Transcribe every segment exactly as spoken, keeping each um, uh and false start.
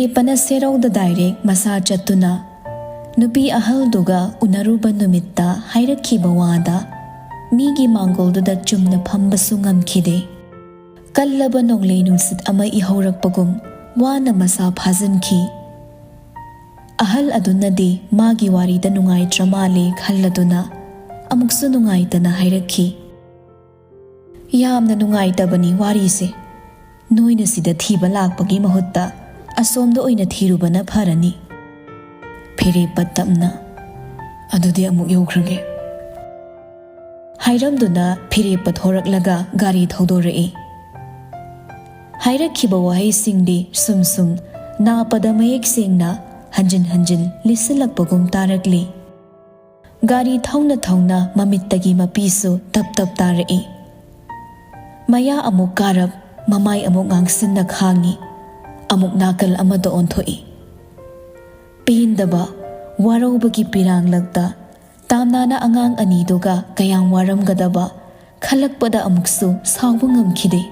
ꯐꯤꯔꯦꯞꯄꯅ ꯁꯦꯔꯧꯗ direct ꯃꯁꯥ ꯆꯠꯇꯨꯅ ꯅꯨꯄꯤ ꯑꯍꯜꯗꯨꯒ ꯎꯅꯔꯨꯕ ꯅꯨꯃꯤꯠꯇ ꯍꯥꯏꯔꯛꯈꯤꯕ ꯋꯥꯗ ꯃꯤꯒꯤ ꯃꯥꯡꯒꯣꯜꯗꯨꯗ ꯆꯨꯝꯅ ꯐꯝꯕꯁꯨ ꯉꯝꯈꯤꯗꯦ꯫ ꯀꯜꯂꯕ ꯅꯣꯡꯂꯩ ꯅꯨꯡꯁꯤꯠ ꯑꯃ ꯏꯍꯧꯔꯛꯄꯒꯨꯝ ꯋꯥꯅ ꯃꯁꯥ ꯐꯥꯖꯤꯟꯈꯤ꯫ ꯑꯍꯜ ꯑꯗꯨꯅꯗꯤ ꯃꯥꯒꯤ ꯋꯥꯔꯤꯗ ꯅꯨꯡꯉꯥꯏꯇ꯭ꯔ ꯃꯥꯜꯂꯦ ꯈꯜꯂꯗꯨꯅ ꯑꯃꯨꯛꯁꯨ ꯅꯨꯡꯉꯥꯏꯇꯅ ꯍꯥꯏꯔꯛꯈꯤ, "ꯌꯥꯝꯅ ꯅꯨꯡꯉꯥꯏꯇꯕꯅꯤ ꯋꯥꯔꯤꯁꯦ꯫ ꯅꯣꯏꯅ ꯁꯤꯗ ꯊꯤꯕ ꯂꯥꯛꯄꯒꯤ ꯃꯍꯨꯠꯇ ꯑꯁꯣꯝꯗ ꯑꯣꯏꯅ ꯊꯤꯔꯨꯕꯅ ꯐꯔꯅꯤ꯫" ꯐꯤꯔꯦꯞꯄ ꯇꯞꯅ, "ꯑꯗꯨꯗꯤ ꯑꯃꯨꯛ ꯌꯧꯈ꯭ꯔꯒꯦ꯫" ꯍꯥꯏꯔꯝꯗꯨꯅ ꯐꯤꯔꯦꯞꯄ ꯊꯣꯔꯛꯂꯒ ꯒꯥꯔꯤ ꯊꯧꯗꯣꯔꯛꯏ꯫ ꯍꯥꯏꯔꯛꯈꯤꯕ ꯋꯥꯍꯩꯁꯤꯡꯗꯤ ꯁꯨꯝ ꯁꯨꯝ ꯅꯥꯄꯗ ꯃꯌꯦꯛ ꯁꯦꯡꯅ ꯍꯟꯖꯤꯟ ꯍꯟꯖꯤꯟ ꯂꯤꯁꯤꯜꯂꯛꯄꯒꯨꯝ ꯇꯥꯔꯛꯂꯤ꯫ ꯒꯥꯔꯤ ꯊꯧꯅ ꯊꯧꯅ ꯃꯃꯤꯠꯇꯒꯤ ꯃꯄꯤꯁꯨ ꯇꯞ ꯇꯞ ꯇꯥꯔꯛꯏ꯫ ꯃꯌꯥ ꯑꯃꯨꯛ ꯀꯥꯔꯞ, ꯃꯃꯥꯏ ꯑꯃꯨꯛ ꯉꯥꯡꯁꯤꯟꯅ ꯈꯥꯡꯉꯤ꯫ ꯑꯃꯨꯛ ꯅꯥꯀꯜ ꯑꯃꯗ ꯑꯣꯟꯊꯣꯛꯏ꯫ ꯄꯦꯟꯗꯕ, ꯋꯥꯔꯧꯕꯒꯤ ꯄꯤꯔꯥꯡꯂꯛꯇ ꯇꯥꯝꯅꯥꯅ ꯑꯉꯥꯡ ꯑꯅꯤꯗꯨꯒ ꯀꯌꯥꯝ ꯋꯥꯔꯝꯒꯗꯕ ꯈꯜꯂꯛꯄꯗ ꯑꯃꯨꯛꯁꯨ ꯁꯥꯎꯕ ꯉꯝꯈꯤꯗꯦ꯫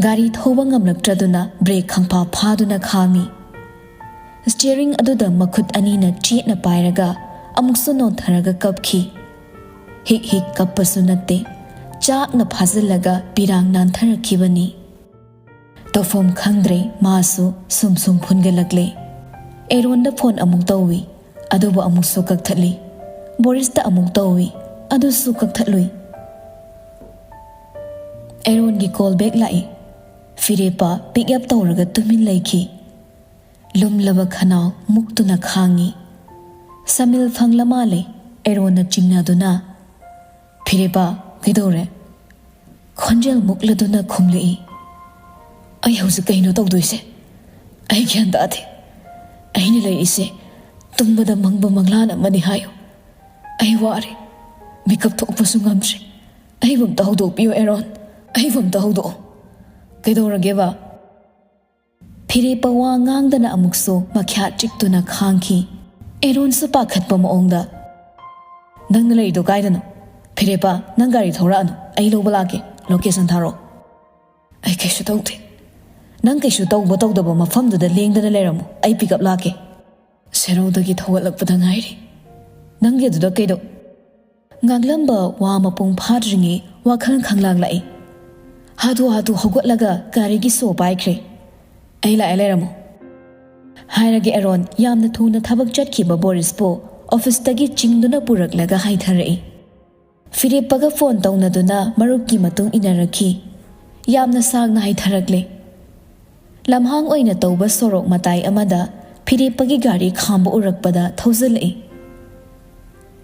ꯒꯥꯔꯤ ꯊꯧꯕ ꯉꯝꯂꯛꯇ꯭ꯔꯗꯨꯅ ꯕ꯭ꯔꯦꯛ ꯈꯪꯐꯥ ꯐꯥꯗꯨꯅ ꯈꯥꯝꯃꯤ꯫ ꯁ꯭ꯇꯤꯌꯔꯤꯡ ꯑꯗꯨꯗ ꯃꯈꯨꯠ ꯑꯅꯤꯅ ꯆꯦꯠꯅ ꯄꯥꯏꯔꯒ ꯑꯃꯨꯛꯁꯨ ꯅꯣꯟꯊꯔꯒ ꯀꯞꯈꯤ꯫ ꯍꯤꯛ ꯍꯤꯛ ꯀꯞꯄꯁꯨ ꯅꯠꯇꯦ, ꯆꯥꯛꯅ ꯐꯥꯖꯤꯜꯂꯒ ꯄꯤꯔꯥꯡ ꯅꯥꯟꯊꯔꯛꯈꯤꯕꯅꯤ꯫ ꯇꯧꯐꯝ ꯈꯪꯗ꯭ꯔꯦ, ꯃꯥꯁꯨ ꯁꯨꯝ ꯁꯨꯝ ꯐꯨꯟꯒꯠꯂꯛꯂꯦ꯫ ꯑꯦꯔꯣꯟꯗ ꯐꯣꯟ ꯑꯃꯨꯛ ꯇꯧꯏ, ꯑꯗꯨꯕꯨ ꯑꯃꯨꯛꯁꯨ ꯀꯛꯊꯠꯂꯤ꯫ ꯕꯣꯔꯤꯁꯇ ꯑꯃꯨꯛ ꯇꯧꯏ, ꯑꯗꯨꯁꯨ ꯀꯛꯊꯠꯂꯨꯏ꯫ ꯑꯦꯔꯣꯟꯒꯤ ꯀꯣꯜ ꯕꯦꯛ ꯂꯥꯛꯏ꯫ ꯐꯤꯔꯦꯞꯄ ꯄꯤꯛ ꯑꯞ ꯇꯧꯔꯒ ꯇꯨꯃꯤꯟ ꯂꯩꯈꯤ꯫ ꯂꯨꯝꯂꯕ ꯈꯅꯥꯎ ꯃꯨꯛꯇꯨꯅ ꯈꯥꯡꯉꯤ꯫ ꯁꯃꯤꯜ ꯐꯪꯂ ꯃꯥꯜꯂꯦ꯫ ꯑꯦꯔꯣꯟꯅ ꯆꯤꯡꯅꯗꯨꯅ, "ꯐꯤꯔꯦꯞꯄ, ꯀꯩꯗꯧꯔꯦ?" ꯈꯣꯟꯖꯦꯜ ꯃꯨꯛꯂꯗꯨꯅ ꯈꯨꯝꯂꯛꯏ, "ꯑꯩ ꯍꯧꯖꯤꯛ ꯀꯩꯅꯣ ꯇꯧꯗꯣꯏꯁꯦ? ꯑꯩ ꯒ꯭ꯌꯥꯟ ꯇꯥꯗꯦ꯫ ꯑꯩꯅ ꯂꯩꯔꯤꯁꯦ ꯇꯨꯝꯕꯗ ꯃꯪꯕ ꯃꯪꯂꯥꯟ ꯑꯃꯅꯤ ꯍꯥꯏꯌꯨ꯫ ꯑꯩ ꯋꯥꯔꯦ, ꯃꯤꯀꯞ ꯊꯣꯛꯄꯁꯨ ꯉꯝꯗ꯭ꯔꯦ꯫ ꯑꯩꯕꯨ ꯑꯝꯇ ꯍꯧꯗꯣꯛꯄꯤꯌꯨ ꯑꯦꯔꯣꯟ, ꯑꯩꯕꯨ ꯑꯝꯇ ꯍꯧꯗꯣꯛꯑꯣ꯫ ꯀꯩꯗꯧꯔꯒꯦꯕ?" ꯐꯤꯔꯦꯞꯄ ꯋꯥ ꯉꯥꯡꯗꯅ ꯑꯃꯨꯛꯁꯨ ꯃꯈ꯭ꯌꯥꯠ ꯆꯤꯛꯇꯨꯅ ꯈꯥꯡꯈꯤ꯫ ꯑꯦꯔꯣꯟꯁꯨ ꯄꯥꯈꯠꯄ ꯃꯑꯣꯡꯗ, "ꯅꯪꯅ ꯂꯩꯔꯤꯗꯣ ꯀꯥꯏꯗꯅꯣ? ꯐꯤꯔꯦꯞꯄ, ꯅꯪ ꯒꯥꯔꯤ ꯊꯧꯔꯛꯑꯅꯨ, ꯑꯩ ꯂꯧꯕ ꯂꯥꯛꯀꯦ꯫ ꯂꯣꯀꯦꯁꯟ ꯊꯥꯔꯛꯑꯣ꯫" "ꯑꯩ ꯀꯩꯁꯨ ꯇꯧꯗꯦ, "ꯅꯪ ꯀꯩꯁꯨ ꯇꯧꯕ ꯇꯧꯗꯕ ꯃꯐꯝꯗꯨꯗ ꯂꯦꯡꯗꯅ ꯂꯩꯔꯝꯃꯨ, ꯑꯩ ꯄꯤꯛ ꯑꯞ ꯂꯥꯛꯀꯦ꯫ ꯁꯦꯔꯧꯗꯒꯤ ꯊꯧꯒꯠꯂꯛꯄꯗ ꯉꯥꯏꯔꯤ꯫ ꯅꯪꯒꯤ ꯑꯗꯨꯗ ꯀꯩꯗꯧ?" ꯉꯥꯡꯂꯝꯕ ꯋꯥ ꯃꯄꯨꯡ ꯐꯥꯗ꯭ꯔꯤꯉꯩ ꯋꯥꯈꯜ ꯈꯪꯂꯥꯡ ꯂꯥꯛꯏ꯫ ꯍꯥꯊꯨ ꯍꯥꯊꯨ ꯍꯧꯒꯠꯂꯒ ꯒꯥꯔꯤꯒꯤ ꯁꯣ ꯄꯥꯏꯈ꯭ꯔꯦ꯫ "ꯑꯩ ꯂꯥꯛꯑꯦ, ꯂꯩꯔꯝꯃꯣ" ꯍꯥꯏꯔꯒ ꯑꯦꯔꯣꯟ ꯌꯥꯝꯅ ꯊꯨꯅ ꯊꯕꯛ ꯆꯠꯈꯤꯕ ꯕꯣꯔꯤꯁꯄꯨ ꯑꯣꯐꯤꯁꯇꯒꯤ ꯆꯤꯡꯗꯨꯅ ꯄꯨꯔꯛꯂꯒ ꯍꯥꯏꯊꯔꯛꯏ꯫ ꯐꯤꯔꯦꯞꯄꯒ ꯐꯣꯟ ꯇꯧꯅꯗꯨꯅ ꯃꯔꯨꯞꯀꯤ ꯃꯇꯨꯡ ꯏꯟꯅꯔꯛꯈꯤ꯫ ꯌꯥꯝꯅ ꯁꯥꯡꯅ ꯍꯥꯏꯊꯔꯛꯂꯦ꯫ ꯂꯝꯍꯥꯡ ꯑꯣꯏꯅ ꯇꯧꯕ ꯁꯣꯔꯣꯛ ꯃꯇꯥꯏ ꯑꯃꯗ ꯐꯤꯔꯦꯞꯄꯒꯤ ꯒꯥꯔꯤ ꯈꯥꯝꯕ ꯎꯔꯛꯄꯗ ꯊꯧꯖꯤꯜꯂꯛꯏ꯫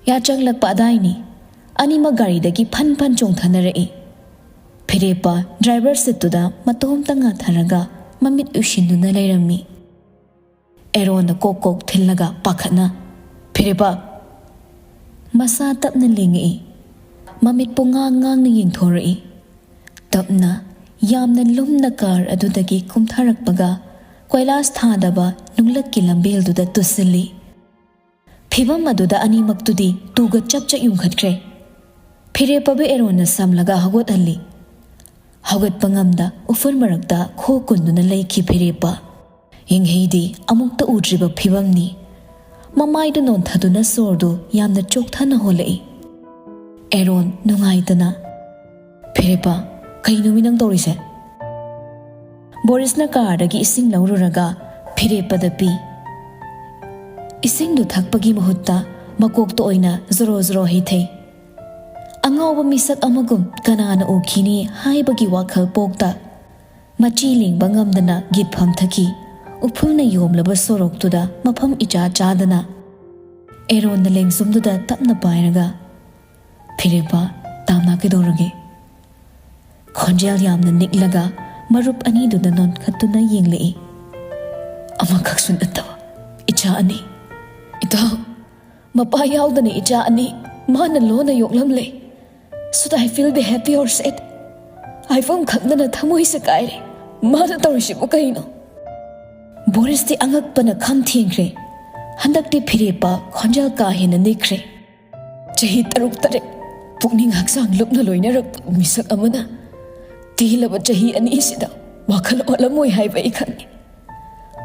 ꯌꯥꯆꯪꯂꯛꯄ ꯑꯗꯥꯏꯅꯤ꯫ ꯑꯅꯤꯃꯛ ꯒꯥꯔꯤꯗꯒꯤ ꯐꯟ ꯐꯟ ꯆꯣꯡꯊꯅꯔꯛꯏ꯫ ꯐꯤꯔꯦꯞꯄ ꯗ꯭ꯔꯥꯏꯚꯔ ꯁꯤꯠꯇꯨꯗ ꯃꯇꯣꯝꯇ ꯉꯥꯊꯔꯒ ꯃꯃꯤꯠ ꯎꯏꯁꯤꯟꯗꯨꯅ ꯂꯩꯔꯝꯃꯤ꯫ ꯑꯦꯔꯣꯟꯅ ꯀꯣꯛ ꯀꯣꯛ ꯊꯤꯜꯂꯒ ꯄꯥꯈꯠꯅ, "ꯐꯤꯔꯦꯞꯄ!" ꯃꯁꯥ ꯇꯞꯅ ꯂꯦꯡꯉꯛꯏ꯫ ꯃꯃꯤꯠ ꯄꯨꯡꯉꯥꯡ ꯉꯥꯡꯅ ꯌꯦꯡꯊꯣꯔꯛꯏ꯫ ꯇꯞꯅ, ꯌꯥꯝꯅ ꯂꯨꯝꯅ ꯀꯥꯔ ꯑꯗꯨꯗꯒꯤ ꯀꯨꯝꯊꯔꯛꯄꯒ ꯀꯣꯏꯂꯥꯁ ꯊꯥꯗꯕ ꯅꯨꯡꯂꯛꯀꯤ ꯂꯝꯕꯦꯜꯗꯨꯗ ꯇꯨꯁꯤꯜꯂꯤ꯫ ꯐꯤꯚꯝ ꯑꯗꯨꯗ ꯑꯅꯤꯃꯛꯇꯨꯗꯤ ꯇꯨꯒ ꯆꯞ ꯆꯞ ꯌꯨꯡꯈꯠꯈ꯭ꯔꯦ꯫ ꯐꯤꯔꯦꯞꯄꯕꯨ ꯑꯦꯔꯣꯟꯅ ꯁꯝꯂꯒ ꯍꯧꯒꯠꯍꯜꯂꯤ꯫ ꯍꯧꯒꯠꯄ ꯉꯝꯗ ꯎꯐꯨꯜ ꯃꯔꯛꯇ ꯈꯣ ꯀꯨꯟꯗꯨꯅ ꯂꯩꯈꯤ ꯐꯤꯔꯦꯞꯄ꯫ ꯌꯦꯡꯍꯩꯗꯤ ꯑꯃꯨꯛꯇ ꯎꯗ꯭ꯔꯤꯕ ꯐꯤꯚꯝꯅꯤ꯫ ꯃꯃꯥꯏꯗꯨ ꯅꯣꯟꯊꯗꯨꯅ ꯁꯣꯔꯗꯨ ꯌꯥꯝꯅ ꯆꯣꯛꯊꯅ ꯍꯣꯜꯂꯛꯏ꯫ ꯑꯦꯔꯣꯟ ꯅꯨꯡꯉꯥꯏꯇꯅ, "ꯐꯤꯔꯦꯞꯄ, ꯀꯩꯅꯣꯃꯤ ꯅꯪ ꯇꯧꯔꯤꯁꯦ?" ꯕꯣꯔꯤꯁꯅ ꯀꯥꯔꯗꯒꯤ ꯏꯁꯤꯡ ꯂꯧꯔꯨꯔꯒ ꯐꯤꯔꯦꯞꯄꯗ ꯄꯤ꯫ ꯏꯁꯤꯡꯗꯨ ꯊꯛꯄꯒꯤ ꯃꯍꯨꯠꯇ ꯃꯀꯣꯛꯇ ꯑꯣꯏꯅ ꯖꯣꯔꯣ ꯖꯣꯔꯣ ꯍꯩꯊꯩ꯫ ꯑꯉꯥꯎꯕ ꯃꯤꯁꯛ ꯑꯃꯒꯨꯝ ꯀꯅꯥꯅ ꯎꯈꯤꯅꯤ ꯍꯥꯏꯕꯒꯤ ꯋꯥꯈꯜ ꯄꯣꯛꯇ ꯃꯆꯤ ꯂꯦꯡꯕ ꯉꯝꯗꯅ ꯒꯤꯠ ꯐꯝꯊꯈꯤ꯫ ꯎꯐꯨꯜꯅ ꯌꯣꯝꯂꯕ ꯁꯣꯔꯣꯛꯇꯨꯗ ꯃꯐꯝ ꯏꯆꯥ ꯆꯥꯗꯅ ꯑꯦꯔꯣꯟꯅ ꯂꯦꯡꯖꯨꯝꯗꯨꯗ ꯇꯞꯅ ꯄꯥꯏꯔꯒ, "ꯐꯤꯔꯦꯞꯄ, ꯇꯥꯝꯅ ꯀꯩꯗꯧꯔꯒꯦ?" ꯈꯣꯟꯖꯦꯜ ꯌꯥꯝꯅ ꯅꯤꯛꯂꯒ ꯃꯔꯨꯞ ꯑꯅꯤꯗꯨꯗ ꯅꯣꯟꯈꯠꯇꯨꯅ ꯌꯦꯡꯂꯛꯏ꯫ "ꯑꯃꯈꯛꯁꯨ ꯅꯠꯇꯕ ꯏꯆꯥ ꯑꯅꯤ, ꯏꯇꯥꯎ, ꯃꯄꯥ ꯌꯥꯎꯗꯅ ꯏꯆꯥ ꯑꯅꯤ ꯃꯥꯅ ꯂꯣꯟꯅ ꯌꯣꯛꯂꯝꯂꯦ꯫ Should I feel be happy or sad? ꯍꯥꯏꯐꯝ ꯈꯪꯗꯅ ꯊꯃꯣꯏꯁꯦ ꯀꯥꯏꯔꯦ꯫ ꯃꯥꯅ ꯇꯧꯔꯤꯁꯤꯕꯨ ꯀꯩꯅꯣ?" ꯕꯣꯔꯤꯁꯇꯤ ꯑꯉꯛꯄꯅ ꯈꯝ ꯊꯦꯡꯈ꯭ꯔꯦ꯫ ꯍꯟꯗꯛꯇꯤ ꯐꯤꯔꯦꯞꯄ ꯈꯣꯟꯖꯦꯜ ꯀꯥ ꯍꯦꯟꯅ ꯅꯤꯛꯈ꯭ꯔꯦ꯫ "ꯆꯍꯤ ꯇꯔꯨꯛ ꯇꯔꯦꯠ ꯄꯨꯛꯅꯤꯡ ꯍꯛꯆꯥꯡ ꯂꯨꯞꯅ ꯂꯣꯏꯅꯔꯛꯄ ꯃꯤꯁꯛ ꯑꯃꯅ ꯇꯦꯜꯂꯕ ꯆꯍꯤ ꯑꯅꯤꯁꯤꯗ ꯋꯥꯈꯜ ꯑꯣꯜꯂꯝꯃꯣꯏ ꯍꯥꯏꯕ ꯑꯩ ꯈꯪꯉꯤ꯫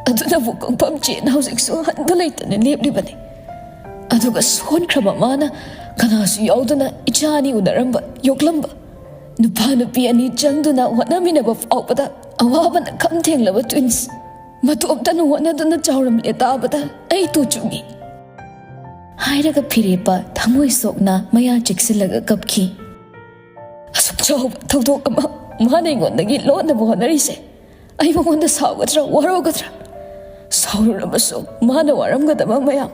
ꯑꯗꯨꯅꯕꯨ ꯀꯪꯐꯝ ꯆꯦꯟ ꯍꯧꯖꯤꯛꯁꯨ ꯍꯟꯕ ꯂꯩꯇꯅ ꯂꯦꯞꯂꯤꯕꯅꯤ꯫ ꯑꯗꯨꯒ ꯁꯣꯟꯈ꯭ꯔꯕ ꯃꯥꯅ ꯀꯅꯥꯁꯨ ꯌꯥꯎꯗꯅ ꯏꯆꯥ ꯑꯅꯤ ꯎꯅꯔꯝꯕ, ꯌꯣꯛꯂꯝꯕ, ꯅꯨꯄꯥ ꯅꯨꯄꯤ ꯑꯅꯤ ꯆꯪꯗꯨꯅ ꯍꯣꯠꯅꯃꯤꯟꯅꯕ ꯐꯥꯎꯕꯗ ꯑꯋꯥꯕꯅ ꯈꯝ ꯊꯦꯡꯂꯕ twins, ꯃꯇꯣꯝꯇꯅ ꯍꯣꯠꯅꯗꯨꯅ ꯆꯥꯎꯔꯝꯂꯦ ꯇꯥꯕꯗ ꯑꯩ ꯇꯨ ꯆꯨꯡꯉꯤ꯫ ꯍꯥꯏꯔꯒ ꯐꯤꯔꯦꯞꯄ ꯊꯃꯣꯏ ꯁꯣꯛꯅ ꯃꯌꯥ ꯆꯤꯛꯁꯤꯜꯂꯒ ꯀꯞꯈꯤ꯫ ꯑꯁꯨꯛ ꯆꯥꯎꯕ ꯊꯧꯗꯣꯛ ꯑꯃ ꯃꯥꯅ ꯑꯩꯉꯣꯟꯗꯒꯤ ꯂꯣꯠꯅꯕ ꯍꯣꯠꯅꯔꯤꯁꯦ ꯑꯩ ꯃꯉꯣꯟꯗ ꯁꯥꯎꯒꯗ꯭ꯔꯥ, ꯋꯥꯔꯧꯒꯗ꯭ꯔꯥ? ꯁꯥꯎꯔꯨꯔꯕꯁꯨ ꯃꯥꯅ ꯋꯥꯔꯝꯒꯗꯕ ꯃꯌꯥꯝ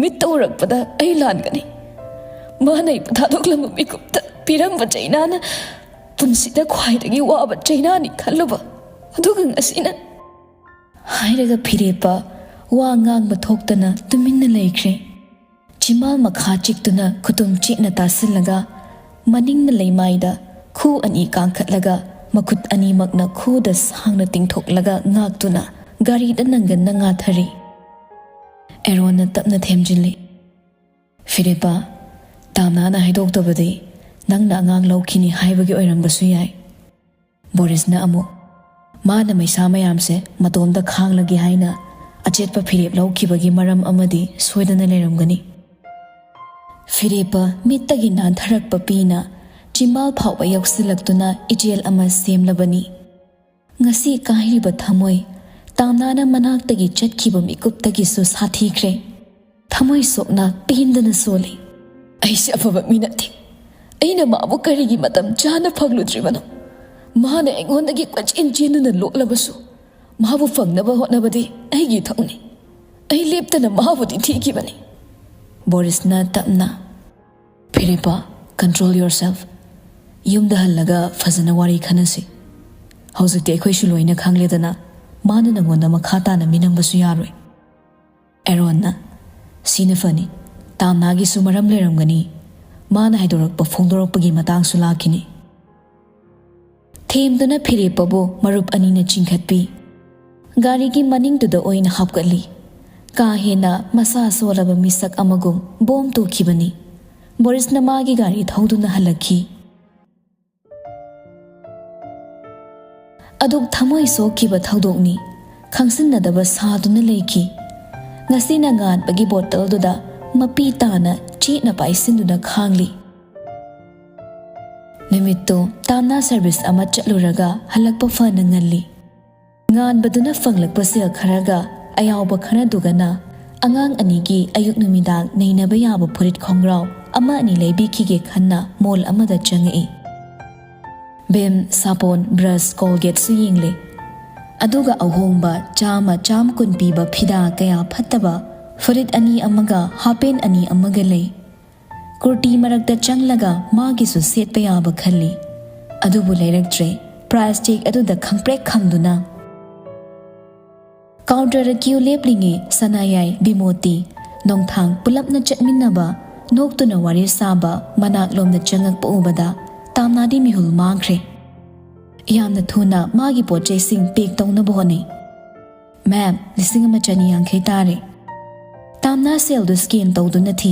ꯃꯤꯠꯇ ꯎꯔꯛꯄꯗ ꯑꯩ ꯂꯥꯟꯒꯅꯤ꯫ ꯃꯥꯅ ꯑꯩꯕꯨ ꯊꯥꯗꯣꯛꯂꯝꯕ ꯃꯤꯀꯨꯞꯇ ꯄꯤꯔꯝꯕ ꯆꯩꯅꯥꯅ ꯄꯨꯟꯁꯤꯗ ꯈ꯭ꯋꯥꯏꯗꯒꯤ ꯋꯥꯕ ꯆꯩꯅꯥꯅꯤ ꯈꯜꯂꯨꯕ, ꯑꯗꯨꯒ ꯉꯁꯤꯅ ꯍꯥꯏꯔꯒ ꯐꯤꯔꯦꯞꯄ ꯋꯥ ꯉꯥꯡꯕ ꯊꯣꯛꯇꯅ ꯇꯨꯃꯤꯟꯅ ꯂꯩꯈ꯭ꯔꯦ꯫ ꯆꯤꯃꯥ ꯃꯈꯥ ꯆꯤꯛꯇꯨꯅ ꯈꯨꯇꯨꯝ ꯆꯤꯛꯅ ꯇꯥꯁꯤꯜꯂꯒ ꯃꯅꯤꯡꯅ ꯂꯩꯃꯥꯏꯗ ꯈꯨ ꯑꯅꯤ ꯀꯥꯡꯈꯠꯂꯒ ꯃꯈꯨꯠ ꯑꯅꯤꯃꯛꯅ ꯈꯨꯗ ꯁꯥꯡꯅ ꯇꯤꯡꯊꯣꯛꯂꯒ ꯉꯥꯛꯇꯨꯅ ꯒꯥꯔꯤꯗ ꯅꯪꯒꯟꯅ ꯉꯥꯊꯔꯤ꯫ ꯑꯦꯔꯣꯟꯅ ꯇꯞꯅ ꯊꯦꯝꯖꯤꯜꯂꯤ꯫ "ꯐꯤꯔꯦꯞꯄ, ꯇꯥꯝꯅꯥꯅ ꯍꯥꯏꯗꯣꯛꯇꯕꯗꯤ ꯅꯪꯅ ꯑꯉꯥꯡ ꯂꯧꯈꯤꯅꯤ ꯍꯥꯏꯕꯒꯤ ꯑꯣꯏꯔꯝꯕꯁꯨ ꯌꯥꯏ꯫" ꯕꯣꯔꯤꯁꯅ ꯑꯃꯨꯛ, "ꯃꯥꯅ ꯃꯩꯁꯥ ꯃꯌꯥꯝꯁꯦ ꯃꯇꯣꯝꯇ ꯈꯥꯡꯂꯒꯦ ꯍꯥꯏꯅ ꯑꯆꯦꯠꯄ ꯐꯤꯔꯦꯞ ꯂꯧꯈꯤꯕꯒꯤ ꯃꯔꯝ ꯑꯃꯗꯤ ꯁꯣꯏꯗꯅ ꯂꯩꯔꯝꯒꯅꯤ꯫" ꯐꯤꯔꯦꯞꯄ ꯃꯤꯠꯇꯒꯤ ꯅꯥꯟꯊꯔꯛꯄ ꯄꯤꯅ ꯆꯤꯝꯕꯥꯜ ꯐꯥꯎꯕ ꯌꯧꯁꯤꯜꯂꯛꯇꯨꯅ ꯏꯆꯦꯜ ꯑꯃ ꯁꯦꯝꯂꯕꯅꯤ꯫ ꯉꯁꯤ ꯀꯥꯏꯔꯤꯕ ꯊꯃꯣꯏ, ꯇꯥꯝꯅꯥꯅ ꯃꯅꯥꯛꯇꯒꯤ ꯆꯠꯈꯤꯕ ꯃꯤꯀꯨꯞꯇꯒꯤꯁꯨ ꯁꯥꯊꯤꯈ꯭ꯔꯦ꯫ ꯊꯃꯣꯏ ꯁꯣꯛꯅ ꯄꯦꯟꯗꯅ ꯁꯣꯜꯂꯤ꯫ "ꯑꯩꯁꯦ ꯑꯐꯕ ꯃꯤ ꯅꯠꯇꯦ꯫ ꯑꯩꯅ ꯃꯥꯕꯨ ꯀꯔꯤꯒꯤ ꯃꯇꯝ ꯆꯥꯅ ꯐꯪꯂꯨꯗ꯭ꯔꯤꯕꯅꯣ? ꯃꯥꯅ ꯑꯩꯉꯣꯟꯗꯒꯤ ꯀꯣꯏꯆꯦꯟ ꯆꯦꯟꯗꯨꯅ ꯂꯣꯠꯂꯕꯁꯨ, ꯃꯥꯕꯨ ꯐꯪꯅꯕ ꯍꯣꯠꯅꯕꯗꯤ ꯑꯩꯒꯤ ꯏꯊꯧꯅꯤ꯫ ꯑꯩ ꯂꯦꯞꯇꯅ ꯃꯥꯕꯨꯗꯤ ꯊꯤꯈꯤꯕꯅꯤ꯫" ꯕꯣꯔꯤꯁꯅ ꯇꯞꯅ, "ꯐꯤꯔꯦꯞꯄ, control yourself꯫ ꯌꯨꯝꯗ ꯍꯜꯂꯒ ꯐꯖꯅ ꯋꯥꯔꯤ ꯈꯟꯅꯁꯤ꯫ ꯍꯧꯖꯤꯛꯇꯤ ꯑꯩꯈꯣꯏꯁꯨ ꯂꯣꯏꯅ ꯈꯪꯂꯦꯗꯅ, ꯃꯥꯅ ꯅꯪꯉꯣꯟꯗ ꯃꯈꯥ ꯇꯥꯅ ꯃꯤꯅꯝꯕꯁꯨ ꯌꯥꯔꯣꯏ꯫" ꯑꯦꯔꯣꯟꯅ, "ꯁꯤꯅ ꯐꯅꯤ꯫ ꯇꯥꯝꯅꯥꯒꯤꯁꯨ ꯃꯔꯝ ꯂꯩꯔꯝꯒꯅꯤ꯫ ꯃꯥꯅ ꯍꯥꯏꯗꯣꯔꯛꯄ ꯐꯣꯡꯗꯣꯔꯛꯄꯒꯤ ꯃꯇꯥꯡꯁꯨ ꯂꯥꯛꯈꯤꯅꯤ꯫" ꯊꯦꯝꯗꯨꯅ ꯐꯤꯔꯦꯞꯄꯕꯨ ꯃꯔꯨꯞ ꯑꯅꯤꯅ ꯆꯤꯡꯈꯠꯄꯤ꯫ ꯒꯥꯔꯤꯒꯤ ꯃꯅꯤꯡꯗꯨꯗ ꯑꯣꯏꯅ ꯍꯥꯞꯀꯠꯂꯤ꯫ ꯀꯥ ꯍꯦꯟꯅ ꯃꯁꯥ ꯁꯣꯜꯂꯕ ꯃꯤꯁꯛ ꯑꯃꯒꯨꯝ ꯕꯣꯝ ꯇꯨꯈꯤꯕꯅꯤ꯫ ꯕꯣꯔꯤꯁꯅ ꯃꯥꯒꯤ ꯒꯥꯔꯤ ꯊꯧꯗꯨꯅ ꯍꯜꯂꯛꯈꯤ꯫ ꯑꯗꯨꯛ ꯊꯃꯣꯏ ꯁꯣꯛꯈꯤꯕ ꯊꯧꯗꯣꯛꯅꯤ꯫ ꯈꯪꯁꯤꯟꯅꯗꯕ ꯁꯥꯗꯨꯅ ꯂꯩꯈꯤ꯫ ꯉꯁꯤꯅ ꯉꯥꯟꯕꯒꯤ ꯕꯣꯇꯜꯗꯨꯗ ꯃꯄꯤ ꯇꯥꯅ ꯆꯦꯠꯅ ꯄꯥꯏꯁꯤꯟꯗꯨꯅ ꯈꯥꯡꯂꯤ꯫ ꯅꯨꯃꯤꯠꯇꯨ ꯇꯥꯝꯅꯥ ꯁꯔꯚꯤꯁ ꯑꯃ ꯆꯠꯂꯨꯔꯒ ꯍꯜꯂꯛꯄ ꯐꯅ ꯉꯜꯂꯤ꯫ ꯉꯥꯟꯕꯗꯨꯅ ꯐꯪꯂꯛꯄ ꯁꯦꯜ ꯈꯔꯒ ꯑꯌꯥꯎꯕ ꯈꯔꯗꯨꯒꯅ ꯑꯉꯥꯡ ꯑꯅꯤꯒꯤ ꯑꯌꯨꯛ ꯅꯨꯃꯤꯗꯥꯡ ꯅꯩꯅꯕ ꯌꯥꯕ ꯐꯨꯔꯤꯠ ꯈꯣꯡꯒ꯭ꯔꯥꯎ ꯑꯃ ꯑꯅꯤ ꯂꯩꯕꯤꯈꯤꯒꯦ ꯈꯟꯅ ꯃꯣꯜ ꯑꯃꯗ ꯆꯪꯉꯛꯏ꯫ ꯚꯤꯝ, ꯁꯥꯄꯣꯟ, ꯕ꯭ꯔꯁ, ꯀꯣꯜꯒꯦꯠꯁꯨ ꯌꯦꯡꯂꯦ꯫ ꯑꯗꯨꯒ ꯑꯍꯣꯡꯕ ꯆꯥꯝꯃ, ꯆꯥꯝ ꯀꯨꯟ ꯄꯤꯕ ꯐꯤꯗꯥ ꯀꯌꯥ ꯐꯠꯇꯕ ꯐꯨꯔꯤꯠ ꯑꯅꯤ ꯑꯃꯒ ꯍꯥꯄꯦꯟ ꯑꯅꯤ ꯑꯃꯒ ꯂꯩ꯫ ꯀꯨꯔꯇꯤ ꯃꯔꯛꯇ ꯆꯪꯂꯒ ꯃꯥꯒꯤꯁꯨ ꯁꯦꯠꯄ ꯌꯥꯕ ꯈꯜꯂꯤ꯫ ꯑꯗꯨꯕꯨ ꯂꯩꯔꯛꯇ꯭ꯔꯦ꯫ ꯄ꯭ꯔꯥꯏꯁ ꯆꯦꯛ ꯑꯗꯨꯗ ꯈꯪꯄ꯭ꯔꯦꯛ ꯈꯪꯗꯨꯅ ꯀꯥꯎꯟꯇꯔꯗ ꯀ꯭ꯌꯨ ꯂꯦꯞꯂꯤꯉꯩ ꯁꯅꯥꯌꯥꯏ, ꯕꯤꯃꯣꯇꯤ, ꯅꯣꯡꯊꯥꯡ ꯄꯨꯂꯞꯅ ꯆꯠꯃꯤꯟꯅꯕ, ꯅꯣꯛꯇꯨꯅ ꯋꯥꯔꯤ ꯁꯥꯕ ꯃꯅꯥꯛꯂꯣꯝꯗ ꯆꯪꯉꯛꯄ ꯎꯕꯗ ꯇꯥꯝꯅꯥꯗꯤ ꯃꯤꯍꯨꯜ ꯃꯥꯡꯈ꯭ꯔꯦ꯫ ꯌꯥꯝꯅ ꯊꯨꯅ ꯃꯥꯒꯤ ꯄꯣꯠ ꯆꯩꯁꯤꯡ ꯄꯦꯛ ꯇꯧꯅꯕ ꯍꯣꯠꯅꯩ꯫ "ꯃꯦꯝ, ꯂꯤꯁꯤꯡ ꯑꯃ ꯆꯅꯤ ꯌꯥꯡꯈꯩ ꯇꯥꯔꯦ꯫" ꯇꯥꯝꯅꯥ ꯁꯦꯜꯗꯨ ꯁ꯭ꯀꯦꯟ ꯇꯧꯗꯨꯅ ꯊꯤ꯫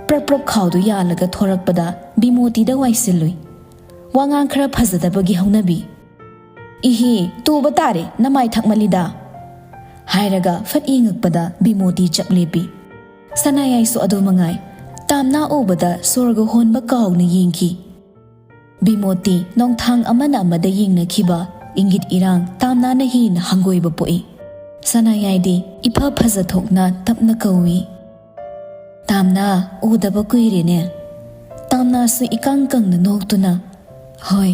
ꯄ꯭ꯔꯞ ꯄ꯭ꯔꯞ ꯈꯥꯎꯗꯨ ꯌꯥꯜꯂꯒ ꯊꯣꯔꯛꯄꯗ ꯕꯤꯃꯣꯇꯤꯗ ꯋꯥꯏꯁꯤꯜꯂꯨꯏ꯫ "ꯋꯥꯉꯥꯡ ꯈꯔ ꯐꯖꯗꯕꯒꯤ ꯍꯧꯅꯕꯤ꯫" "ꯏꯍꯦ, ꯇꯨꯕ ꯇꯥꯔꯦ, ꯅꯃꯥꯏ ꯊꯛꯃꯜꯂꯤꯗ!" ꯍꯥꯏꯔꯒ ꯐꯠ ꯌꯦꯡꯉꯛꯄꯗ ꯕꯤꯃꯣꯇꯤ ꯆꯞ ꯂꯦꯞꯄꯤ꯫ ꯁꯅꯥꯌꯥꯏꯁꯨ ꯑꯗꯨ ꯃꯉꯥꯏ꯫ ꯇꯥꯝꯅꯥ ꯎꯕꯗ ꯁꯣꯔꯒ ꯍꯣꯟꯕ ꯀꯥꯎꯅ ꯌꯦꯡꯈꯤ꯫ ꯕꯤꯃꯣꯇꯤ, ꯅꯣꯡꯊꯥꯡ ꯑꯃꯅ ꯑꯃꯗ ꯌꯦꯡꯅꯈꯤꯕ ꯏꯪꯒꯤꯠ ꯏꯔꯥꯡ ꯇꯥꯝꯅꯥꯅ ꯍꯦꯟꯅ ꯍꯪꯒꯣꯏꯕ ꯄꯣꯛꯏ꯫ ꯁꯅꯥꯌꯥꯏꯗꯤ ꯏꯐ ꯐꯖꯊꯣꯛꯅ ꯇꯞꯅ ꯀꯧꯏ, "ꯇꯥꯝꯅꯥ, ꯎꯗꯕ ꯀꯨꯏꯔꯦꯅꯦ꯫" ꯇꯥꯝꯅꯥꯁꯨ ꯏꯀꯪ ꯀꯪꯅ ꯅꯣꯛꯇꯨꯅ, "ꯍꯣꯏ,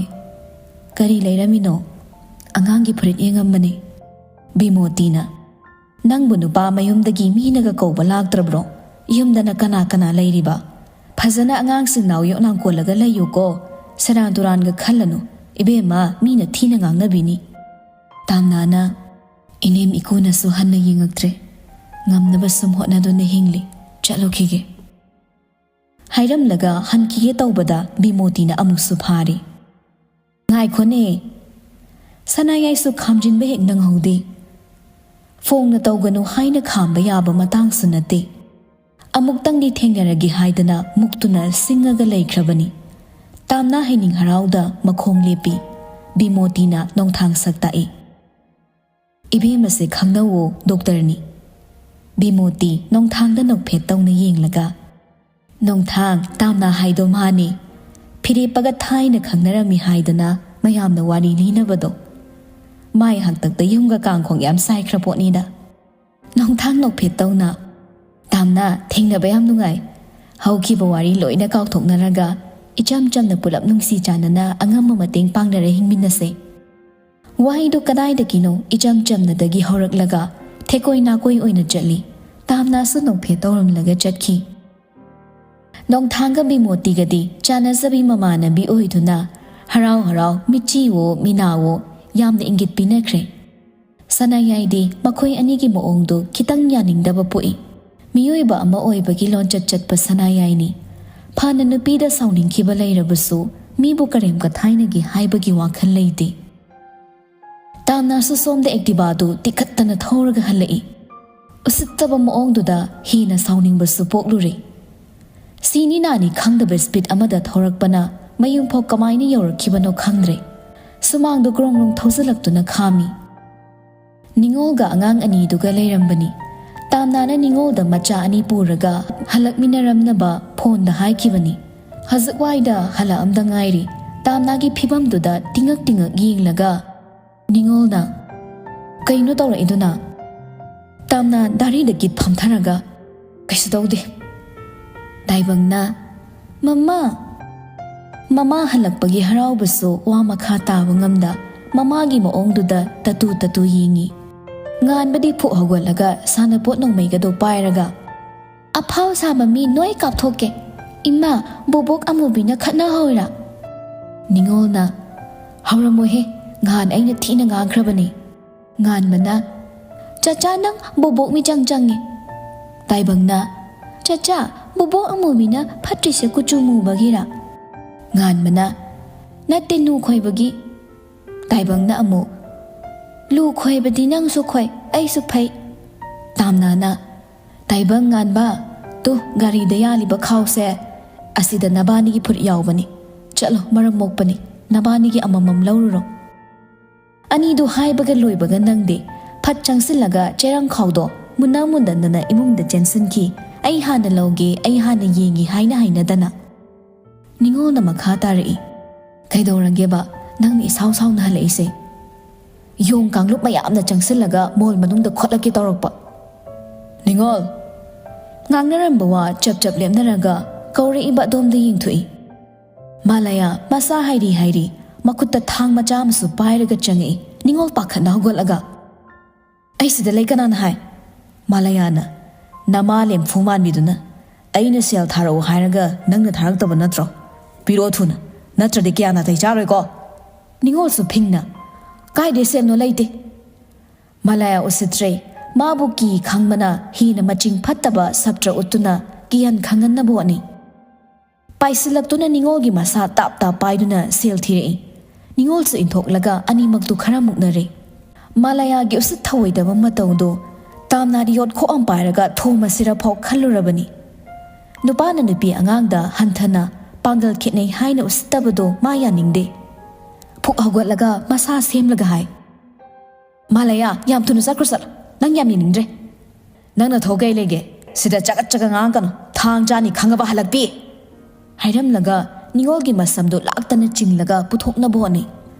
ꯀꯔꯤ ꯂꯩꯔꯝꯃꯤꯅꯣ?" "ꯑꯉꯥꯡꯒꯤ ꯐꯨꯔꯤꯠ ꯌꯦꯡꯉꯝꯕꯅꯤ꯫" ꯕꯤꯃꯣꯇꯤꯅ, "ꯅꯪꯕꯨ ꯅꯨꯄꯥ ꯃꯌꯨꯝꯗꯒꯤ ꯃꯤꯅꯒ ꯀꯧꯕ ꯂꯥꯛꯇ꯭ꯔꯕ꯭ꯔꯣ? ꯌꯨꯝꯗꯅ ꯀꯅꯥ ꯀꯅꯥ ꯂꯩꯔꯤꯕ? ꯐꯖꯅ ꯑꯉꯥꯡꯁꯤꯡ ꯅꯥꯎ ꯌꯣꯛꯅꯥꯡ ꯀꯣꯜꯂꯒ ꯂꯩꯌꯨꯀꯣ꯫ ꯁꯦꯔꯥꯟ ꯇꯨꯔꯥꯟꯒ ꯈꯜꯂꯅꯨ꯫ ꯏꯕꯦꯝꯃ, ꯃꯤꯅ ꯊꯤꯅ ꯉꯥꯡꯅꯕꯤꯅꯤ꯫" ꯇꯥꯝꯅꯥꯅ, "ꯏꯅꯦꯝ ꯏꯀꯨꯅꯁꯨ ꯍꯟꯅ ꯌꯦꯡꯉꯛꯇ꯭ꯔꯦ꯫ ꯉꯝꯅꯕ ꯁꯨꯝ ꯍꯣꯠꯅꯗꯨꯅ ꯍꯤꯡꯂꯤ꯫ ꯆꯠꯂꯨꯈꯤꯒꯦ꯫" ꯍꯥꯏꯔꯝꯂꯒ ꯍꯟꯈꯤꯒꯦ ꯇꯧꯕꯗ ꯕꯤꯃꯣꯇꯤꯅ ꯑꯃꯨꯛꯁꯨ ꯐꯥꯔꯤ꯫ "ꯉꯥꯏꯈꯣꯅꯦ!" ꯁꯅꯥꯌꯥꯏꯁꯨ ꯈꯥꯝꯖꯤꯟꯕ ꯍꯦꯛ ꯅꯪꯍꯧꯗꯦ꯫ ꯐꯣꯡꯅ ꯇꯧꯒꯅꯨ ꯍꯥꯏꯅ ꯈꯥꯝꯕ ꯌꯥꯕ ꯃꯇꯥꯡꯁꯨ ꯅꯠꯇꯦ꯫ ꯑꯃꯨꯛꯇꯪꯗꯤ ꯊꯦꯡꯅꯔꯒꯦ ꯍꯥꯏꯗꯅ ꯃꯨꯛꯇꯨꯅ ꯁꯤꯡꯉꯒ ꯂꯩꯈ꯭ꯔꯕꯅꯤ꯫ ꯇꯥꯝꯅꯥ ꯍꯩꯅꯤꯡ ꯍꯔꯥꯎꯗ ꯃꯈꯣꯡ ꯂꯦꯞꯄꯤ꯫ ꯕꯤꯃꯣꯇꯤꯅ ꯅꯣꯡꯊꯥꯡ ꯁꯛ ꯇꯥꯛꯏ꯫ "ꯏꯕꯦꯝꯃꯁꯦ ꯈꯪꯅꯧꯋꯣ, ꯗꯣꯛꯇꯔꯅꯤ꯫" ꯕꯤꯃꯣꯇꯤ ꯅꯣꯡꯊꯥꯡꯗ ꯅꯣꯛꯐꯦꯠ ꯇꯧꯅ ꯌꯦꯡꯂꯒ, "ꯅꯣꯡꯊꯥꯡ, ꯇꯥꯝꯅꯥ ꯍꯥꯏꯗꯣ ꯃꯥꯅꯤ꯫ ꯐꯤꯔꯦꯞꯄꯒ ꯊꯥꯏꯅ ꯈꯪꯅꯔꯝꯃꯤ ꯍꯥꯏꯗꯅ ꯃꯌꯥꯝꯅ ꯋꯥꯔꯤ ꯂꯤꯅꯕꯗꯣ꯫ ꯃꯥꯏ ꯍꯥꯛꯇꯛꯇ ꯌꯨꯝꯒ ꯀꯥꯡꯈꯣꯡ ꯌꯥꯝ ꯁꯥꯏꯈ꯭ꯔ ꯄꯣꯠꯅꯤꯗ꯫ ꯅꯣꯡꯊꯥꯡ ꯅꯣꯛꯐꯦꯠ ꯇꯧꯅ, "ꯇꯥꯝꯅ, ꯊꯦꯡꯅꯕ ꯌꯥꯝ ꯅꯨꯡꯉꯥꯏ꯫ ꯍꯧꯈꯤꯕ ꯋꯥꯔꯤ ꯂꯣꯏꯅ ꯀꯥꯎꯊꯣꯛꯅꯔꯒ ꯏꯆꯝ ꯆꯝꯅ ꯄꯨꯂꯞ ꯅꯨꯡꯁꯤ ꯆꯥꯟꯅꯅ ꯑꯉꯝꯕ ꯃꯇꯦꯡ ꯄꯥꯡꯅꯔ ꯍꯤꯡꯃꯤꯟꯅꯁꯦ꯫" ꯋꯥꯍꯩꯗꯨ ꯀꯗꯥꯏꯗꯒꯤꯅꯣ ꯏꯆꯝ ꯆꯝꯅꯗꯒꯤ ꯍꯧꯔꯛꯂꯒ ꯊꯦꯀꯣꯏ ꯅꯥꯀꯣꯏ ꯑꯣꯏꯅ ꯆꯠꯂꯤ꯫ ꯇꯥꯝꯅꯥꯁꯨ ꯅꯣꯛꯐꯦꯠ ꯇꯧꯔꯝꯂꯒ ꯆꯠꯈꯤ꯫ ꯅꯣꯡꯊꯥꯡꯒ ꯕꯤꯃꯣꯇꯤꯒꯗꯤ ꯆꯥꯟꯅꯖꯕꯤ ꯃꯃꯥꯟꯅꯕꯤ ꯑꯣꯏꯗꯨꯅ ꯍꯔꯥꯎ ꯍꯔꯥꯎ ꯃꯤꯠꯆꯤꯋꯣ ꯃꯤꯅꯥꯋꯣ ꯌꯥꯝꯅ ꯏꯪꯒꯤꯠ ꯄꯤꯅꯈ꯭ꯔꯦ꯫ ꯁꯅꯥꯌꯥꯏꯗꯤ ꯃꯈꯣꯏ ꯑꯅꯤꯒꯤ ꯃꯑꯣꯡꯗꯨ ꯈꯤꯇꯪ ꯌꯥꯅꯤꯡꯗꯕ ꯄꯣꯛꯏ꯫ ꯃꯤꯑꯣꯏꯕ ꯑꯃ ꯑꯣꯏꯕꯒꯤ ꯂꯣꯟꯆꯠ ꯆꯠꯄ ꯁꯅꯥꯌꯥꯏꯅꯤ꯫ ꯐꯅ ꯅꯨꯄꯤꯗ ꯁꯥꯎꯅꯤꯡꯈꯤꯕ ꯂꯩꯔꯕꯁꯨ ꯃꯤꯕꯨ ꯀꯔꯦꯝ ꯀꯊꯥꯏꯅꯒꯦ ꯍꯥꯏꯕꯒꯤ ꯋꯥꯈꯜ ꯂꯩꯇꯦ꯫ ꯇꯥꯝꯅꯥꯁꯨ ꯁꯣꯝꯗ ꯑꯦꯛꯇꯤꯚꯥꯗꯨ ꯇꯤꯈꯠꯇꯅ ꯊꯧꯔꯒ ꯍꯜꯂꯛꯏ꯫ ꯎꯁꯤꯠꯇꯕ ꯃꯑꯣꯡꯗꯨꯗ ꯍꯦꯟꯅ ꯁꯥꯎꯅꯤꯡꯕꯁꯨ ꯄꯣꯛꯂꯨꯔꯦ꯫ ꯁꯤꯅꯤ ꯅꯥꯅꯤ ꯈꯪꯗꯕ ꯁ꯭ꯄꯤꯗ ꯑꯃꯗ ꯊꯧꯔꯛꯄꯅ ꯃꯌꯨꯝꯐꯥꯎ ꯀꯃꯥꯏꯅ ꯌꯧꯔꯛꯈꯤꯕꯅꯣ ꯈꯪꯗ꯭ꯔꯦ꯫ ꯁꯨꯃꯥꯡꯗꯨ ꯒ꯭ꯔꯣꯡ ꯒ꯭ꯔꯣꯡ ꯊꯧꯖꯤꯜꯂꯛꯇꯨꯅ ꯈꯥꯝꯃꯤ꯫ ꯅꯤꯉꯣꯜꯒ ꯑꯉꯥꯡ ꯑꯅꯤꯗꯨꯒ ꯂꯩꯔꯝꯕꯅꯤ꯫ ꯇꯥꯝꯅꯥꯅ ꯅꯤꯉꯣꯜꯗ ꯃꯆꯥ ꯑꯅꯤ ꯄꯨꯔꯒ ꯍꯜꯂꯛꯃꯤꯟꯅꯔꯝꯅꯕ ꯐꯣꯟꯗ ꯍꯥꯏꯈꯤꯕꯅꯤ꯫ ꯍꯧꯖꯤꯛꯋꯥꯏꯗ ꯍꯜꯂꯛꯑꯝꯗ ꯉꯥꯏꯔꯤ꯫ ꯇꯥꯝꯅꯥꯒꯤ ꯐꯤꯕꯝꯗꯨꯗ ꯇꯤꯉꯛ ꯇꯤꯉꯛ ꯌꯦꯡꯂꯒ ꯅꯤꯉꯣꯜꯅ, "ꯀꯩꯅꯣ ꯇꯧꯔꯛꯏꯗꯨꯅ?" ꯇꯥꯝꯅꯥ ꯗꯥꯔꯤꯗ ꯒꯤꯠ ꯐꯝꯊꯔꯒ, "ꯀꯩꯁꯨ ꯇꯧꯗꯦ꯫" ꯇꯥꯏꯕꯪꯅ, "ꯃꯃꯥ!" ꯃꯃꯥ ꯍꯜꯂꯛꯄꯒꯤ ꯍꯔꯥꯎꯕꯁꯨ ꯋꯥ ꯃꯈꯥ ꯇꯥꯕ ꯉꯝꯗ ꯃꯃꯥꯒꯤ ꯃꯑꯣꯡꯗꯨꯗ ꯇꯇꯨ ꯇꯇꯨ ꯌꯦꯡꯉꯤ꯫ ꯉꯥꯟꯕꯗꯤ ꯐꯨꯛ ꯍꯧꯒꯠꯂꯒ ꯁꯥꯟꯅꯄꯣꯠ ꯅꯣꯡꯃꯩꯒꯗꯣ ꯄꯥꯏꯔꯒ, "ꯑꯐꯥꯎ ꯁꯥꯕ ꯃꯤ ꯅꯣꯏ ꯀꯥꯞꯊꯣꯛꯀꯦ꯫ ꯏꯃꯥ, ꯕꯣꯕꯣꯛ ꯑꯃꯨꯕꯤꯅ ꯈꯠꯅꯍꯧꯔꯥ?" ꯅꯤꯉꯣꯜꯅ, "ꯍꯧꯔꯝꯃꯣꯏꯍꯦ, ꯉꯍꯥꯟ ꯑꯩꯅ ꯊꯤꯅ ꯉꯥꯡꯈ꯭ꯔꯕꯅꯤ꯫" ꯉꯥꯟꯕꯅ, "ꯆꯆꯥ, ꯅꯪ ꯕꯣꯕꯣꯛ ꯃꯤꯆꯪ ꯆꯪꯉꯦ꯫" ꯇꯥꯏꯕꯪꯅ, "ꯆꯆꯥ, ꯕꯣꯕꯣꯛ ꯑꯃꯨꯕꯤꯅ ꯐꯠꯇ꯭ꯔꯤꯁꯦ ꯀꯨꯆꯨ ꯃꯨꯕꯒꯤꯔꯥ?" ꯉꯥꯟꯕꯅ, "ꯅꯠꯇꯦ, ꯂꯨ ꯈꯣꯏꯕꯒꯤ꯫" ꯇꯥꯏꯕꯪꯅ ꯑꯃꯨꯛ, "ꯂꯨ ꯈꯣꯏꯕꯗꯤ ꯅꯪꯁꯨ ꯈꯣꯏ, ꯑꯩꯁꯨ ꯐꯩ꯫" ꯇꯥꯝꯅꯥꯅ, "ꯇꯥꯏꯕꯪ, ꯉꯥꯟꯕ, ꯇꯨ ꯒꯥꯔꯤꯗ ꯌꯥꯜꯂꯤꯕ ꯈꯥꯎꯁꯦ, ꯑꯁꯤꯗ ꯅꯕꯥꯅꯤꯒꯤ ꯐꯨꯔꯤꯠ ꯌꯥꯎꯕꯅꯤ꯫ ꯆꯠꯂꯣ, ꯃꯔꯝ ꯃꯣꯛꯄꯅꯤ꯫" ꯅꯕꯥꯅꯤꯒꯤ ꯑꯃꯃꯝ ꯂꯧꯔꯨꯔꯣ꯫ ꯑꯅꯤꯗꯨ ꯍꯥꯏꯕꯒ ꯂꯣꯏꯕꯒ ꯅꯪꯗꯦ꯫ ꯐꯠ ꯆꯪꯁꯤꯜꯂꯒ ꯆꯦꯔꯪꯈꯥꯎꯗꯣ ꯃꯨꯟꯅ ꯃꯨꯟꯗꯟꯗꯅ ꯏꯃꯨꯡꯗ ꯆꯦꯟꯁꯤꯟꯈꯤ꯫ "ꯑꯩ ꯍꯥꯟꯅ ꯂꯧꯒꯦ, ꯑꯩ ꯍꯥꯟꯅ ꯌꯦꯡꯒꯦ" ꯍꯥꯏꯅ ꯍꯥꯏꯅꯗꯅ꯫ ꯅꯤꯉꯣꯜꯅ ꯃꯈꯥ ꯇꯥꯔꯛꯏ, "ꯀꯩꯗꯧꯔꯒꯦꯕ ꯅꯪꯅ ꯏꯁꯥꯎ ꯁꯥꯎꯅ ꯍꯜꯂꯛꯏꯁꯦ?" "ꯌꯣꯡ ꯀꯥꯡꯂꯨꯞ ꯃꯌꯥꯝꯅ ꯆꯪꯁꯤꯜꯂꯒ ꯃꯣꯜ ꯃꯅꯨꯡꯗ ꯈꯣꯠꯂꯛꯀꯦ ꯇꯧꯔꯛꯄ꯫" "ꯅꯤꯉꯣꯜ!" ꯉꯥꯡꯅꯔꯝꯕ ꯋꯥ ꯆꯞ ꯆꯞ ꯂꯦꯞꯅꯔꯒ ꯀꯧꯔꯛꯏꯕ ꯑꯗꯣꯝꯗ ꯌꯦꯡꯊꯣꯛꯏ꯫ ꯃꯥꯂꯌꯥ ꯃꯁꯥ ꯍꯥꯏꯔꯤ ꯍꯥꯏꯔꯤ ꯃꯈꯨꯠꯇ ꯊꯥꯡ ꯃꯆꯥ ꯑꯃꯁꯨ ꯄꯥꯏꯔꯒ ꯆꯪꯉꯛꯏ꯫ ꯅꯤꯉꯣꯜ ꯄꯥꯈꯠꯅ ꯍꯧꯒꯠꯂꯒ, "ꯑꯩ ꯁꯤꯗ ꯂꯩ, ꯀꯅꯥꯅ ꯍꯥꯏ?" ꯃꯥꯂꯌꯥꯅ, "ꯅꯃꯥ ꯂꯦꯝꯐꯨ ꯃꯥꯟꯕꯤꯗꯨꯅ꯫ ꯑꯩꯅ ꯁꯦꯜ ꯊꯥꯔꯛꯎ ꯍꯥꯏꯔꯒ ꯅꯪꯅ ꯊꯥꯔꯛꯇꯕ ꯅꯠꯇ꯭ꯔꯣ? ꯄꯤꯔꯛꯑꯣ ꯊꯨꯅ, ꯅꯠꯇ꯭ꯔꯗꯤ ꯀꯌꯥ ꯅꯥꯇꯩ ꯆꯥꯔꯣꯏꯀꯣ꯫" ꯅꯤꯉꯣꯜꯁꯨ ꯐꯤꯡꯅ, "ꯀꯥꯏꯗꯩ ꯁꯦꯜꯅꯣ? ꯂꯩꯇꯦ꯫" ꯃꯥꯂꯌꯥ ꯎꯁꯤꯠꯇ꯭ꯔꯦ꯫ ꯃꯥꯕꯨ ꯀꯤ ꯈꯪꯕꯅ ꯍꯦꯟꯅ ꯃꯆꯤꯡ ꯐꯠꯇꯕ ꯁꯞꯇ꯭ꯔ ꯎꯠꯇꯨꯅ ꯀꯤꯍꯟ ꯈꯪꯍꯟꯅꯕ ꯍꯣꯠꯅꯩ꯫ ꯄꯥꯏꯁꯤꯜꯂꯛꯇꯨꯅ ꯅꯤꯉꯣꯜꯒꯤ ꯃꯁꯥ ꯇꯥꯞ ꯇꯥꯞ ꯄꯥꯏꯗꯨꯅ ꯁꯦꯜ ꯊꯤꯔꯛꯏ꯫ ꯅꯤꯉꯣꯜꯁꯨ ꯏꯟꯊꯣꯛꯂꯒ ꯑꯅꯤꯃꯛꯇꯨ ꯈꯔ ꯃꯨꯛꯅꯔꯦ꯫ ꯃꯥꯂꯌꯥꯒꯤ ꯎꯁꯤꯠ ꯊꯑꯣꯏꯗꯕ ꯃꯇꯧꯗꯨ ꯇꯥꯝꯅꯥꯗꯤ ꯌꯣꯠꯈꯣꯛ ꯑꯃ ꯄꯥꯏꯔꯒ ꯊꯣꯝꯃꯁꯤꯔ ꯐꯥꯎ ꯈꯜꯂꯨꯔꯕꯅꯤ꯫ ꯅꯨꯄꯥꯅ ꯅꯨꯄꯤ ꯑꯉꯥꯡꯗ ꯍꯟꯊꯅ ꯄꯥꯡꯒꯜ ꯈꯦꯠꯅꯩ ꯍꯥꯏꯅ ꯎꯁꯤꯠꯇꯕꯗꯨ ꯃꯥ ꯌꯥꯅꯤꯡꯗꯦ꯫ ꯐꯨꯛ ꯍꯧꯒꯠꯂꯒ ꯃꯁꯥ ꯁꯦꯝꯂꯒ ꯍꯥꯏ, "ꯃꯥꯂꯌꯥ, ꯌꯥꯝ ꯊꯨꯅ ꯆꯠꯈ꯭ꯔꯣ, ꯆꯠꯂꯣ꯫ ꯅꯪ ꯌꯥꯝ ꯌꯦꯡꯅꯤꯡꯗ꯭ꯔꯦ꯫ ꯅꯪꯅ ꯊꯣꯛ ꯀꯩ ꯂꯩꯒꯦ? ꯁꯤꯗ ꯆꯒꯠ ꯆꯒꯠ ꯉꯥꯡꯉꯛꯀꯅꯨ꯫ ꯊꯥꯡ ꯆꯥꯅꯤ ꯈꯪꯉꯕ, ꯍꯜꯂꯛꯄꯤ?" ꯍꯥꯏꯔꯝꯂꯒ ꯅꯤꯉꯣꯜꯒꯤ ꯃꯁꯝꯗꯨ ꯂꯥꯛꯇꯅ ꯆꯤꯡꯂꯒ ꯄꯨꯊꯣꯛꯅꯕ ꯍꯣꯠꯅꯩ꯫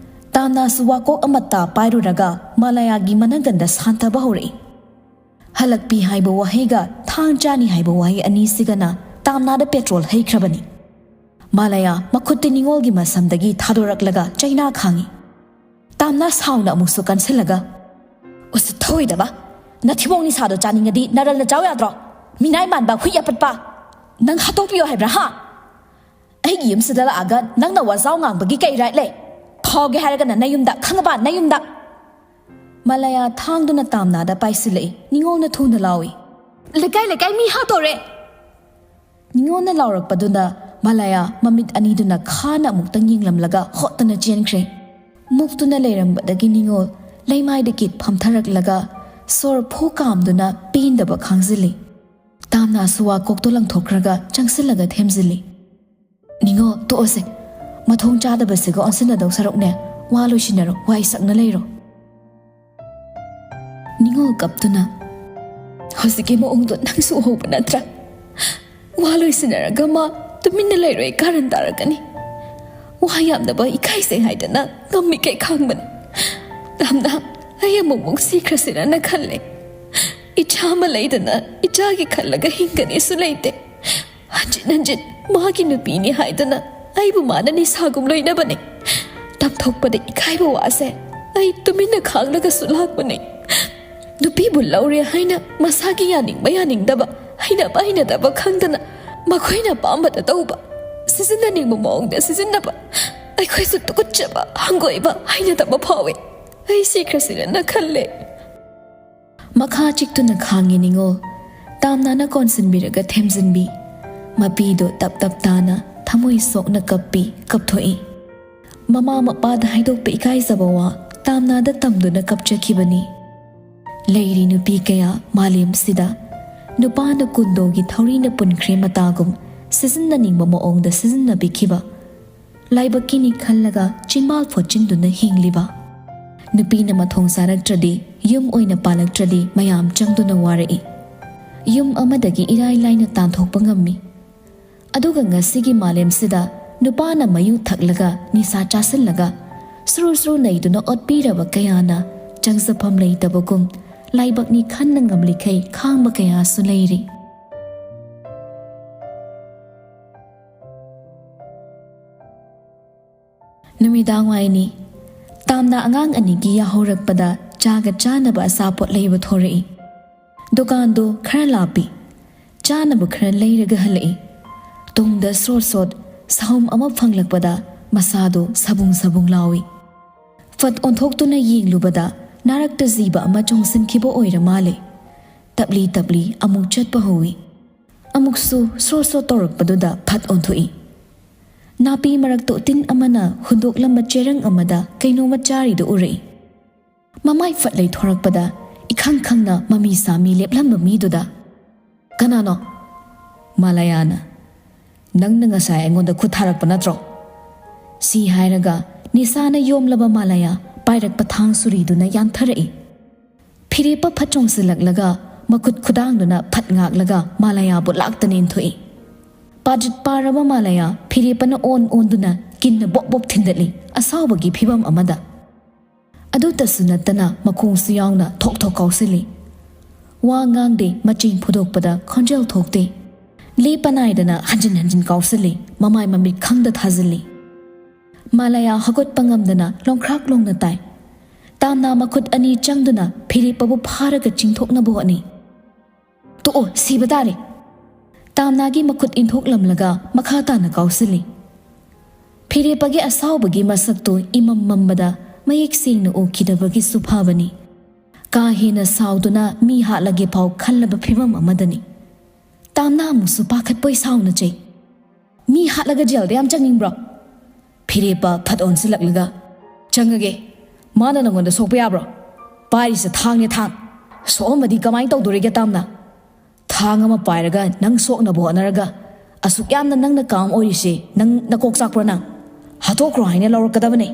ꯇꯥꯝꯅꯥꯁꯨ ꯋꯥꯀꯣꯛ ꯑꯃꯠꯇ ꯄꯥꯏꯔꯨꯔꯒ ꯃꯥꯂꯌꯥꯒꯤ ꯃꯅꯒꯟꯗ ꯁꯥꯟꯊꯕ ꯍꯧꯔꯛꯏ꯫ ꯍꯜꯂꯛꯄꯤ ꯍꯥꯏꯕ ꯋꯥꯍꯩꯒ ꯊꯥꯡ ꯆꯥꯅꯤ ꯍꯥꯏꯕ ꯋꯥꯍꯩ ꯑꯅꯤꯁꯤꯒꯅ ꯇꯥꯝꯅꯥꯗ ꯄꯦꯇ꯭ꯔꯣꯜ ꯍꯩꯈ꯭ꯔꯕꯅꯤ꯫ ꯃꯥꯂꯌꯥ ꯃꯈꯨꯠꯇ ꯅꯤꯉꯣꯜꯒꯤ ꯃꯁꯝꯗꯒꯤ ꯊꯥꯗꯣꯔꯛꯂꯒ ꯆꯩꯅꯥ ꯈꯥꯡꯉꯤ꯫ ꯇꯥꯝꯅꯥ ꯁꯥꯎꯅ ꯑꯃꯨꯛꯁꯨ ꯀꯟꯁꯤꯜꯂꯒ, "ꯎꯁꯤꯠ ꯊꯑꯣꯏꯗꯕ! ꯅꯊꯤꯕꯣꯡ ꯅꯤꯁꯥꯗꯣ ꯆꯥꯅꯤꯡꯉꯗꯤ ꯅꯔꯜꯅ ꯆꯥꯎ ꯌꯥꯗ꯭ꯔꯣ? ꯃꯤꯅꯥꯏ ꯃꯥꯟꯕ ꯍꯨꯏ ꯑꯄꯠꯄ! ꯅꯪ ꯍꯥꯠꯇꯣꯛꯄꯤꯌꯣ ꯍꯥꯏꯕ꯭ꯔꯥ, ꯍꯥ? ꯑꯩꯒꯤ ꯌꯨꯝꯁꯤꯗ ꯂꯥꯛꯑꯒ ꯅꯪꯅ ꯋꯥꯖꯥꯎ ꯉꯥꯡꯕꯒꯤ ꯀꯩ ꯔꯥꯏꯠ ꯂꯩ? ꯐꯥꯎꯒꯦ ꯍꯥꯏꯔꯒꯅ ꯅꯌꯨꯝꯗ, ꯈꯪꯉꯕ? ꯅꯌꯨꯝꯗ!" ꯃꯥꯂꯌꯥ ꯊꯥꯡꯗꯨꯅ ꯇꯥꯝꯅꯥꯗ ꯄꯥꯏꯁꯤꯜꯂꯛꯏ꯫ ꯅꯤꯉꯣꯜꯅ ꯊꯨꯅ ꯂꯥꯎꯏ, "ꯂꯩꯀꯥꯏ ꯂꯩꯀꯥꯏ ꯃꯤ ꯍꯥꯠꯇꯣꯔꯦ!" ꯅꯤꯉꯣꯜꯅ ꯂꯥꯎꯔꯛꯄꯗꯨꯗ ꯃꯥꯂꯌꯥ ꯃꯃꯤꯠ ꯑꯅꯤꯗꯨꯅ ꯈꯥꯅ ꯑꯃꯨꯛꯇꯪ ꯌꯦꯡꯂꯝꯂꯒ ꯍꯣꯠꯇꯅ ꯆꯦꯟꯈ꯭ꯔꯦ꯫ ꯃꯨꯛꯇꯨꯅ ꯂꯩꯔꯝꯕꯗꯒꯤ ꯅꯤꯉꯣꯜ ꯂꯩꯃꯥꯏꯗ ꯀꯤꯠ ꯐꯝꯊꯔꯛꯂꯒ ꯁꯣꯔ ꯐꯨ ꯀꯥꯝꯗꯨꯅ ꯄꯦꯟꯗꯕ ꯈꯥꯡꯖꯤꯜꯂꯤ꯫ ꯇꯥꯝꯅꯥꯁꯨ ꯋꯥꯀꯣꯛꯇꯣ ꯂꯪꯊꯣꯛꯈ꯭ꯔꯒ ꯆꯪꯁꯤꯜꯂꯒ ꯊꯦꯝꯖꯤꯜꯂꯤ꯫ "ꯅꯤꯉꯣꯜ, ꯇꯣꯛꯑꯁꯦ꯫ ꯃꯊꯣꯡ ꯆꯥꯗꯕꯁꯤꯒ ꯑꯣꯟꯁꯤꯟꯅꯗꯧ ꯁꯔꯨꯛꯅꯦ, ꯋꯥ ꯂꯣꯏꯁꯤꯟꯅꯔꯣ, ꯋꯥꯏ ꯁꯪꯅ ꯂꯩꯔꯣ꯫ ꯅꯤꯉꯣꯜ ꯀꯞꯇꯨꯅ, "ꯍꯧꯖꯤꯛꯀꯤ ꯃꯑꯣꯡꯗꯣ ꯅꯪꯁꯨ ꯎꯍꯧꯕ ꯅꯠꯇ꯭ꯔꯥ? ꯋꯥ ꯂꯣꯏꯁꯤꯟꯅꯔꯒ ꯃꯥ ꯇꯨꯃꯤꯟꯅ ꯂꯩꯔꯣꯏ, ꯀꯥꯔꯟ ꯇꯥꯔꯛꯀꯅꯤ꯫ ꯋꯥ ꯌꯥꯝꯗꯕ ꯏꯀꯥꯏꯖꯩ ꯍꯥꯏꯗꯅ ꯉꯝꯃꯤꯈꯩ ꯈꯥꯡꯕꯅꯤ꯫ ꯇꯥꯝꯅ, ꯑꯩ ꯑꯃꯨꯛꯃꯨꯛ ꯁꯤꯈ꯭ꯔꯁꯤꯔꯅ ꯈꯜꯂꯦ꯫ ꯏꯆꯥ ꯑꯃ ꯂꯩꯗꯅ ꯏꯆꯥꯒꯤ ꯈꯜꯂꯒ ꯍꯤꯡꯒꯅꯤꯁꯨ ꯂꯩꯇꯦ꯫ ꯍꯟꯖꯤꯟ ꯍꯟꯖꯤꯟ ꯃꯥꯒꯤ ꯅꯨꯄꯤꯅꯤ ꯍꯥꯏꯗꯅ ꯑꯩꯕꯨ ꯃꯥꯅ ꯅꯤꯁꯥꯒꯨꯝ ꯂꯣꯏꯅꯕꯅꯦ꯫ ꯇꯝꯊꯣꯛꯄꯗ ꯏꯀꯥꯏꯕ ꯋꯥꯁꯦ ꯑꯩ ꯇꯨꯃꯤꯟꯅ ꯈꯥꯡꯂꯒꯁꯨ ꯂꯥꯛꯄꯅꯦ꯫ ꯅꯨꯄꯤꯕꯨ ꯂꯧꯔꯦ ꯍꯥꯏꯅ ꯃꯁꯥꯒꯤ ꯌꯥꯅꯤꯡꯕ ꯌꯥꯅꯤꯡꯗꯕ, ꯍꯩꯅꯕ ꯍꯩꯅꯗꯕ ꯈꯪꯗꯅ ꯃꯈꯣꯏꯅ ꯑꯄꯥꯝꯕꯗ ꯇꯧꯕ, ꯁꯤꯖꯤꯟꯅꯅꯤꯡꯕ ꯃꯑꯣꯡꯗ ꯁꯤꯖꯤꯟꯅꯕ, ꯑꯩꯈꯣꯏꯁꯨ ꯇꯨꯀꯠꯆꯕ, ꯍꯪꯒꯣꯏꯕ, ꯍꯩꯅꯗꯕ ꯐꯥꯎꯋꯦ꯫ ꯑꯩ ꯁꯤꯈ꯭ꯔꯁꯤꯔꯅ ꯈꯜꯂꯦ꯫" ꯃꯈꯥ ꯆꯤꯛꯇꯨꯅ ꯈꯥꯡꯉꯤ ꯅꯤꯉꯣꯜ꯫ ꯇꯥꯝꯅꯥꯅ ꯀꯣꯟꯁꯤꯟꯕꯤꯔꯒ ꯊꯦꯝꯖꯤꯟꯕꯤ꯫ ꯃꯄꯤꯗꯣ ꯇꯞ ꯇꯞ ꯇꯥꯅ ꯊꯃꯣꯏ ꯁꯣꯛꯅ ꯀꯞꯄꯤ, ꯀꯞꯊꯣꯛꯏ꯫ ꯃꯃꯥ ꯃꯄꯥꯗ ꯍꯥꯏꯗꯣꯛꯄ ꯏꯀꯥꯏꯖꯕ ꯋꯥ ꯇꯥꯝꯅꯥꯗ ꯇꯝꯗꯨꯅ ꯀꯞꯆꯈꯤꯕꯅꯤ꯫ ꯂꯩꯔꯤ ꯅꯨꯄꯤ ꯀꯌꯥ ꯃꯥꯂꯦꯝꯁꯤꯗ ꯅꯨꯄꯥꯅ ꯀꯨꯟꯗꯣꯒꯤ ꯊꯧꯔꯤꯅ ꯄꯨꯟꯈ꯭ꯔꯦ ꯃꯇꯥꯒꯨꯝ ꯁꯤꯖꯤꯟꯅꯅꯤꯡꯕ ꯃꯑꯣꯡꯗ ꯁꯤꯖꯤꯟꯅꯕꯤꯈꯤꯕ꯫ ꯂꯥꯏꯕꯛꯀꯤꯅꯤ ꯈꯜꯂꯒ ꯆꯤꯟꯕꯥꯜ ꯐꯣꯠꯆꯤꯟꯗꯨꯅ ꯍꯤꯡꯂꯤꯕ꯫ ꯅꯨꯄꯤꯅ ꯃꯊꯣꯡ ꯆꯥꯔꯛꯇ꯭ꯔꯗꯤ, ꯌꯨꯝ ꯑꯣꯏꯅ ꯄꯥꯜꯂꯛꯇ꯭ꯔꯗꯤ ꯃꯌꯥꯝ ꯆꯪꯗꯨꯅ ꯋꯥꯔꯛꯏ꯫ ꯌꯨꯝ ꯑꯃꯗꯒꯤ ꯏꯔꯥꯏ ꯂꯥꯏꯅ ꯇꯥꯟꯊꯣꯛꯄ ꯉꯝꯃꯤ꯫ ꯑꯗꯨꯒ ꯉꯁꯤꯒꯤ ꯃꯥꯂꯦꯝꯁꯤꯗ ꯅꯨꯄꯥꯅ ꯃꯌꯨ ꯊꯛꯂꯒ ꯅꯤꯁꯥ ꯆꯥꯁꯤꯜꯂꯒ ꯁꯨꯔꯨ ꯁꯨꯔꯨ ꯅꯩꯗꯨꯅ ꯑꯣꯠꯄꯤꯔꯕ ꯀꯌꯥꯅ ꯆꯪꯖꯐꯝ ꯂꯩꯇꯕꯒꯨꯝ ꯂꯥꯏꯕꯛꯅꯤ ꯈꯟꯅ ꯉꯝꯂꯤꯈꯩ ꯈꯥꯡꯕ ꯀꯌꯥꯁꯨ ꯂꯩꯔꯤ꯫ ꯅꯨꯃꯤꯗꯥꯡ ꯋꯥꯏꯅꯤ꯫ ꯇꯥꯝꯅ ꯑꯉꯥꯡ ꯑꯅꯤꯒꯤ ꯌꯥꯍꯧꯔꯛꯄꯗ ꯆꯥꯒ ꯆꯥꯅꯕ ꯑꯆꯥꯄꯣꯠ ꯂꯩꯕ ꯊꯣꯔꯛꯏ꯫ ꯗꯨꯀꯥꯟꯗꯣ ꯈꯔ ꯂꯥꯞꯄꯤ꯫ ꯆꯥꯅꯕ ꯈꯔ ꯂꯩꯔꯒ ꯍꯜꯂꯛꯏ꯫ ꯇꯨꯡꯗ ꯁ꯭ꯔꯣꯠ ꯁ꯭ꯔꯣꯠ ꯁꯥꯍꯨꯝ ꯑꯃ ꯐꯪꯂꯛꯄꯗ ꯃꯁꯥꯗꯣ ꯁꯕꯨꯡ ꯁꯕꯨꯡ ꯂꯥꯎꯏ꯫ ꯐꯠ ꯑꯣꯟꯊꯣꯛꯇꯨꯅ ꯌꯦꯡꯂꯨꯕꯗ ꯅꯥꯔꯛꯇ ꯖꯤꯕ ꯑꯃ ꯆꯣꯡꯁꯤꯟꯈꯤꯕ ꯑꯣꯏꯔ ꯃꯥꯜꯂꯦ꯫ ꯇꯞꯂꯤ ꯇꯞꯂꯤ ꯑꯃꯨꯛ ꯆꯠꯄ ꯍꯧꯏ꯫ ꯑꯃꯨꯛꯁꯨ ꯁ꯭ꯔꯣ ꯁ꯭ꯔꯣ ꯇꯧꯔꯛꯄꯗꯨꯗ ꯐꯠ ꯑꯣꯟꯊꯣꯛꯏ꯫ ꯅꯥꯄꯤ ꯃꯔꯛꯇ ꯎꯇꯤꯟ ꯑꯃꯅ ꯍꯨꯟꯗꯣꯛꯂꯝꯕ ꯆꯦꯔꯪ ꯑꯃꯗ ꯀꯩꯅꯣꯝꯃ ꯆꯥꯔꯤꯗꯨ ꯎꯔꯛꯏ꯫ ꯃꯃꯥꯏ ꯐꯠ ꯂꯩꯊꯣꯔꯛꯄꯗ ꯏꯈꯪ ꯈꯪꯅ ꯃꯃꯤ ꯁꯥꯃꯤ ꯂꯦꯞꯂꯝꯕ ꯃꯤꯗꯨꯗ, "ꯀꯅꯥꯅꯣ?" "ꯃꯥꯂꯌꯥꯅ꯫ ꯅꯪꯅ ꯉꯁꯥꯏ ꯑꯩꯉꯣꯟꯗ ꯈꯨꯠ ꯊꯥꯔꯛꯄ ꯅꯠꯇ꯭ꯔꯣ?" ꯁꯤ ꯍꯥꯏꯔꯒ ꯅꯤꯁꯥꯅ ꯌꯣꯝꯂꯕ ꯃꯥꯂꯌꯥ ꯄꯥꯏꯔꯛꯄ ꯊꯥꯡ ꯁꯨꯔꯤꯗꯨꯅ ꯌꯥꯟꯊꯔꯛꯏ꯫ ꯐꯤꯔꯦꯞꯄ ꯐꯠ ꯆꯣꯡꯁꯤꯜꯂꯛꯂꯒ ꯃꯈꯨꯠ ꯈꯨꯗꯥꯡꯗꯨꯅ ꯐꯠ ꯉꯥꯛꯂꯒ ꯃꯥꯂꯌꯥꯕꯨ ꯂꯥꯛꯇꯅ ꯏꯟꯊꯣꯛꯏ꯫ ꯄꯥꯗ꯭ꯔꯤꯠ ꯄꯥꯔꯕ ꯃꯥꯂꯌꯥ ꯐꯤꯔꯦꯞꯄꯅ ꯑꯣꯟ ꯑꯣꯟꯗꯨꯅ ꯀꯤꯟꯅ ꯕꯣꯛ ꯕꯣꯛ ꯊꯤꯟꯗꯠꯂꯤ ꯑꯁꯥꯎꯕꯒꯤ ꯐꯤꯕꯝ ꯑꯃꯗ꯫ ꯑꯗꯨꯇꯁꯨ ꯅꯠꯇꯅ ꯃꯈꯣꯡꯁꯨ ꯌꯥꯎꯅ ꯊꯣꯛ ꯊꯣꯛ ꯀꯥꯎꯁꯤꯜꯂꯤ꯫ ꯋꯥ ꯉꯥꯡꯗꯦ, ꯃꯆꯤꯡ ꯐꯨꯗꯣꯛꯄꯗ ꯈꯣꯟꯖꯦꯜ ꯊꯣꯛꯇꯦ꯫ ꯂꯦꯞꯄ ꯅꯥꯏꯗꯅ ꯍꯟꯖꯤꯟ ꯍꯟꯖꯤꯟ ꯀꯥꯎꯁꯤꯜꯂꯤ, ꯃꯃꯥꯏ ꯃꯃꯤꯠ ꯈꯪꯗ ꯊꯥꯖꯤꯜꯂꯤ꯫ ꯃꯥꯂꯌꯥ ꯍꯧꯒꯠꯄ ꯉꯝꯗꯅ ꯂꯣꯡꯈ꯭ꯔꯥꯛ ꯂꯣꯡꯅ ꯇꯥꯏ꯫ ꯇꯥꯝꯅꯥ ꯃꯈꯨꯠ ꯑꯅꯤ ꯆꯪꯗꯨꯅ ꯐꯤꯔꯦꯞꯄꯕꯨ ꯐꯥꯔꯒ ꯆꯤꯡꯊꯣꯛꯅꯕ ꯍꯣꯠꯅꯩ꯫ "ꯇꯣꯛꯑꯣ, ꯁꯤꯕ ꯇꯥꯔꯦ!" ꯇꯥꯝꯅꯥꯒꯤ ꯃꯈꯨꯠ ꯏꯟꯊꯣꯛꯂꯝꯂꯒ ꯃꯈꯥ ꯇꯥꯅ ꯀꯥꯎꯁꯤꯜꯂꯤ꯫ ꯐꯤꯔꯦꯞꯄꯒꯤ ꯑꯁꯥꯎꯕꯒꯤ ꯃꯁꯛꯇꯨ ꯏꯃꯝ ꯃꯝꯕꯗ ꯃꯌꯦꯛ ꯁꯦꯡꯅ ꯎꯈꯤꯗꯕꯒꯤꯁꯨ ꯐꯕꯅꯤ꯫ ꯀꯥ ꯍꯦꯟꯅ ꯁꯥꯎꯗꯨꯅ ꯃꯤ ꯍꯥꯠꯂꯒꯦ ꯐꯥꯎ ꯈꯜꯂꯕ ꯐꯤꯕꯝ ꯑꯃꯗꯅꯤ꯫ ꯇꯥꯝꯅꯥ ꯑꯃꯨꯛꯁꯨ ꯄꯥꯈꯠꯄꯣꯏ ꯁꯥꯎꯅ ꯆꯩ꯫ "ꯃꯤ ꯍꯥꯠꯂꯒ ꯖꯦꯜꯗ ꯌꯥꯝ ꯆꯪꯅꯤꯡꯕ꯭ꯔꯣ?" ꯐꯤꯔꯦꯞꯄ ꯐꯠ ꯑꯣꯟꯁꯤꯜꯂꯛꯂꯒ, "ꯆꯪꯉꯒꯦ꯫ ꯃꯥꯅ ꯅꯪꯉꯣꯟꯗ ꯁꯣꯛꯄ ꯌꯥꯕ꯭ꯔꯣ? ꯄꯥꯏꯔꯤꯁꯦ ꯊꯥꯡꯅꯦ, ꯊꯥꯡ꯫ ꯁꯣꯛꯑꯝꯃꯗꯤ ꯀꯃꯥꯏꯅ ꯇꯧꯗꯣꯔꯤꯒꯦ, ꯇꯥꯝꯅꯥ? ꯊꯥꯡ ꯑꯃ ꯄꯥꯏꯔꯒ ꯅꯪ ꯁꯣꯛꯅꯕ ꯍꯣꯠꯅꯔꯒ ꯑꯁꯨꯛ ꯌꯥꯝꯅ ꯅꯪꯅ ꯀꯥꯝ ꯑꯣꯏꯔꯤꯁꯦ ꯅꯪ ꯅꯀꯣꯛ ꯆꯥꯛꯄ꯭ꯔꯣ ꯅꯪ? ꯍꯥꯠꯇꯣꯛꯈ꯭ꯔꯣ ꯍꯥꯏꯅ ꯂꯧꯔꯛꯀꯗꯕꯅꯦ꯫"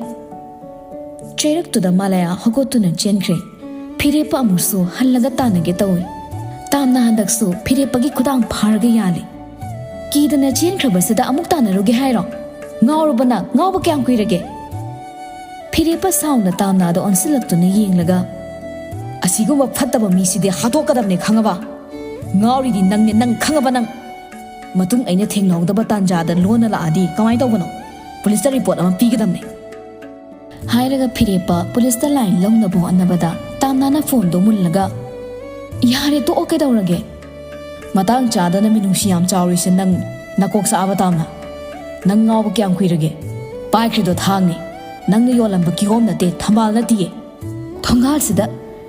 ꯆꯩꯔꯛꯇꯨꯗ ꯃꯥꯂꯌꯥ ꯍꯧꯒꯠꯇꯨꯅ ꯆꯦꯟꯈ꯭ꯔꯦ꯫ ꯐꯤꯔꯦꯞꯄ ꯑꯃꯨꯛꯁꯨ ꯍꯜꯂꯒ ꯇꯥꯟꯅꯒꯦ ꯇꯧꯏ꯫ ꯇꯥꯝꯅꯥ ꯍꯟꯗꯛꯁꯨ ꯐꯤꯔꯦꯞꯄꯒꯤ ꯈꯨꯗꯥꯡ ꯐꯥꯔꯒ ꯌꯥꯜꯂꯤ꯫ "ꯀꯤꯗꯅ ꯆꯦꯟꯈ꯭ꯔꯕꯁꯤꯗ ꯑꯃꯨꯛ ꯇꯥꯟꯅꯔꯨꯒꯦ ꯍꯥꯏꯔꯣ? ꯉꯥꯎꯔꯕ ꯅꯪ? ꯉꯥꯎꯕ ꯀꯌꯥꯝ ꯀꯨꯏꯔꯒꯦ?" ꯐꯤꯔꯦꯞꯄ ꯁꯥꯎꯅ ꯇꯥꯝꯅꯥꯗ ꯑꯣꯟꯁꯤꯜꯂꯛꯇꯨꯅ ꯌꯦꯡꯂꯒ, "ꯑꯁꯤꯒꯨꯝꯕ ꯐꯠꯇꯕ ꯃꯤꯁꯤꯗꯤ ꯍꯥꯠꯇꯣꯛꯀꯗꯕꯅꯦ, ꯈꯪꯉꯕ? ꯉꯥꯎꯔꯤꯗꯤ ꯅꯪꯅꯦ, ꯅꯪ ꯈꯪꯉꯕ ꯅꯪ꯫ ꯃꯇꯨꯡ ꯑꯩꯅ ꯊꯦꯡꯅꯍꯧꯗꯕ ꯇꯥꯟꯖꯥꯗ ꯂꯣꯟꯅ ꯂꯥꯛꯑꯗꯤ ꯀꯃꯥꯏꯅ ꯇꯧꯕꯅꯣ? ꯄꯨꯂꯤꯁꯇ ꯔꯤꯄꯣꯔꯠ ꯑꯃ ꯄꯤꯒꯗꯕꯅꯦ꯫" ꯍꯥꯏꯔꯒ ꯐꯤꯔꯦꯞꯄ ꯄꯨꯂꯤꯁꯇ ꯂꯥꯏꯟ ꯂꯧꯅꯕ ꯍꯣꯠꯅꯕꯗ ꯇꯥꯝꯅꯥꯅ ꯐꯣꯟꯗꯣ ꯃꯨꯜꯂꯒ, "ꯌꯥꯔꯦ, ꯇꯣꯛꯑꯣ, ꯀꯩꯗꯧꯔꯒꯦ?" "ꯃꯇꯥꯡ ꯆꯥꯗꯅ ꯃꯤꯅꯨꯡꯁꯤ ꯌꯥꯝ ꯆꯥꯎꯔꯤꯁꯦ ꯅꯪ ꯅꯀꯣꯛ ꯆꯥꯛꯑꯕ, ꯇꯥꯝꯅꯥ? ꯅꯪ ꯉꯥꯎꯕ ꯀꯌꯥꯝ ꯀꯨꯏꯔꯒꯦ? ꯄꯥꯏꯈ꯭ꯔꯤꯗꯣ ꯊꯥꯡꯅꯦ꯫ ꯅꯪꯅ ꯌꯣꯜꯂꯝꯕ ꯀꯤꯍꯣꯝ ꯅꯠꯇꯦ, ꯊꯝꯕꯥꯜ ꯅꯠꯇꯤꯌꯦ꯫" "ꯊꯣꯡꯒꯥꯜꯁꯤꯗ,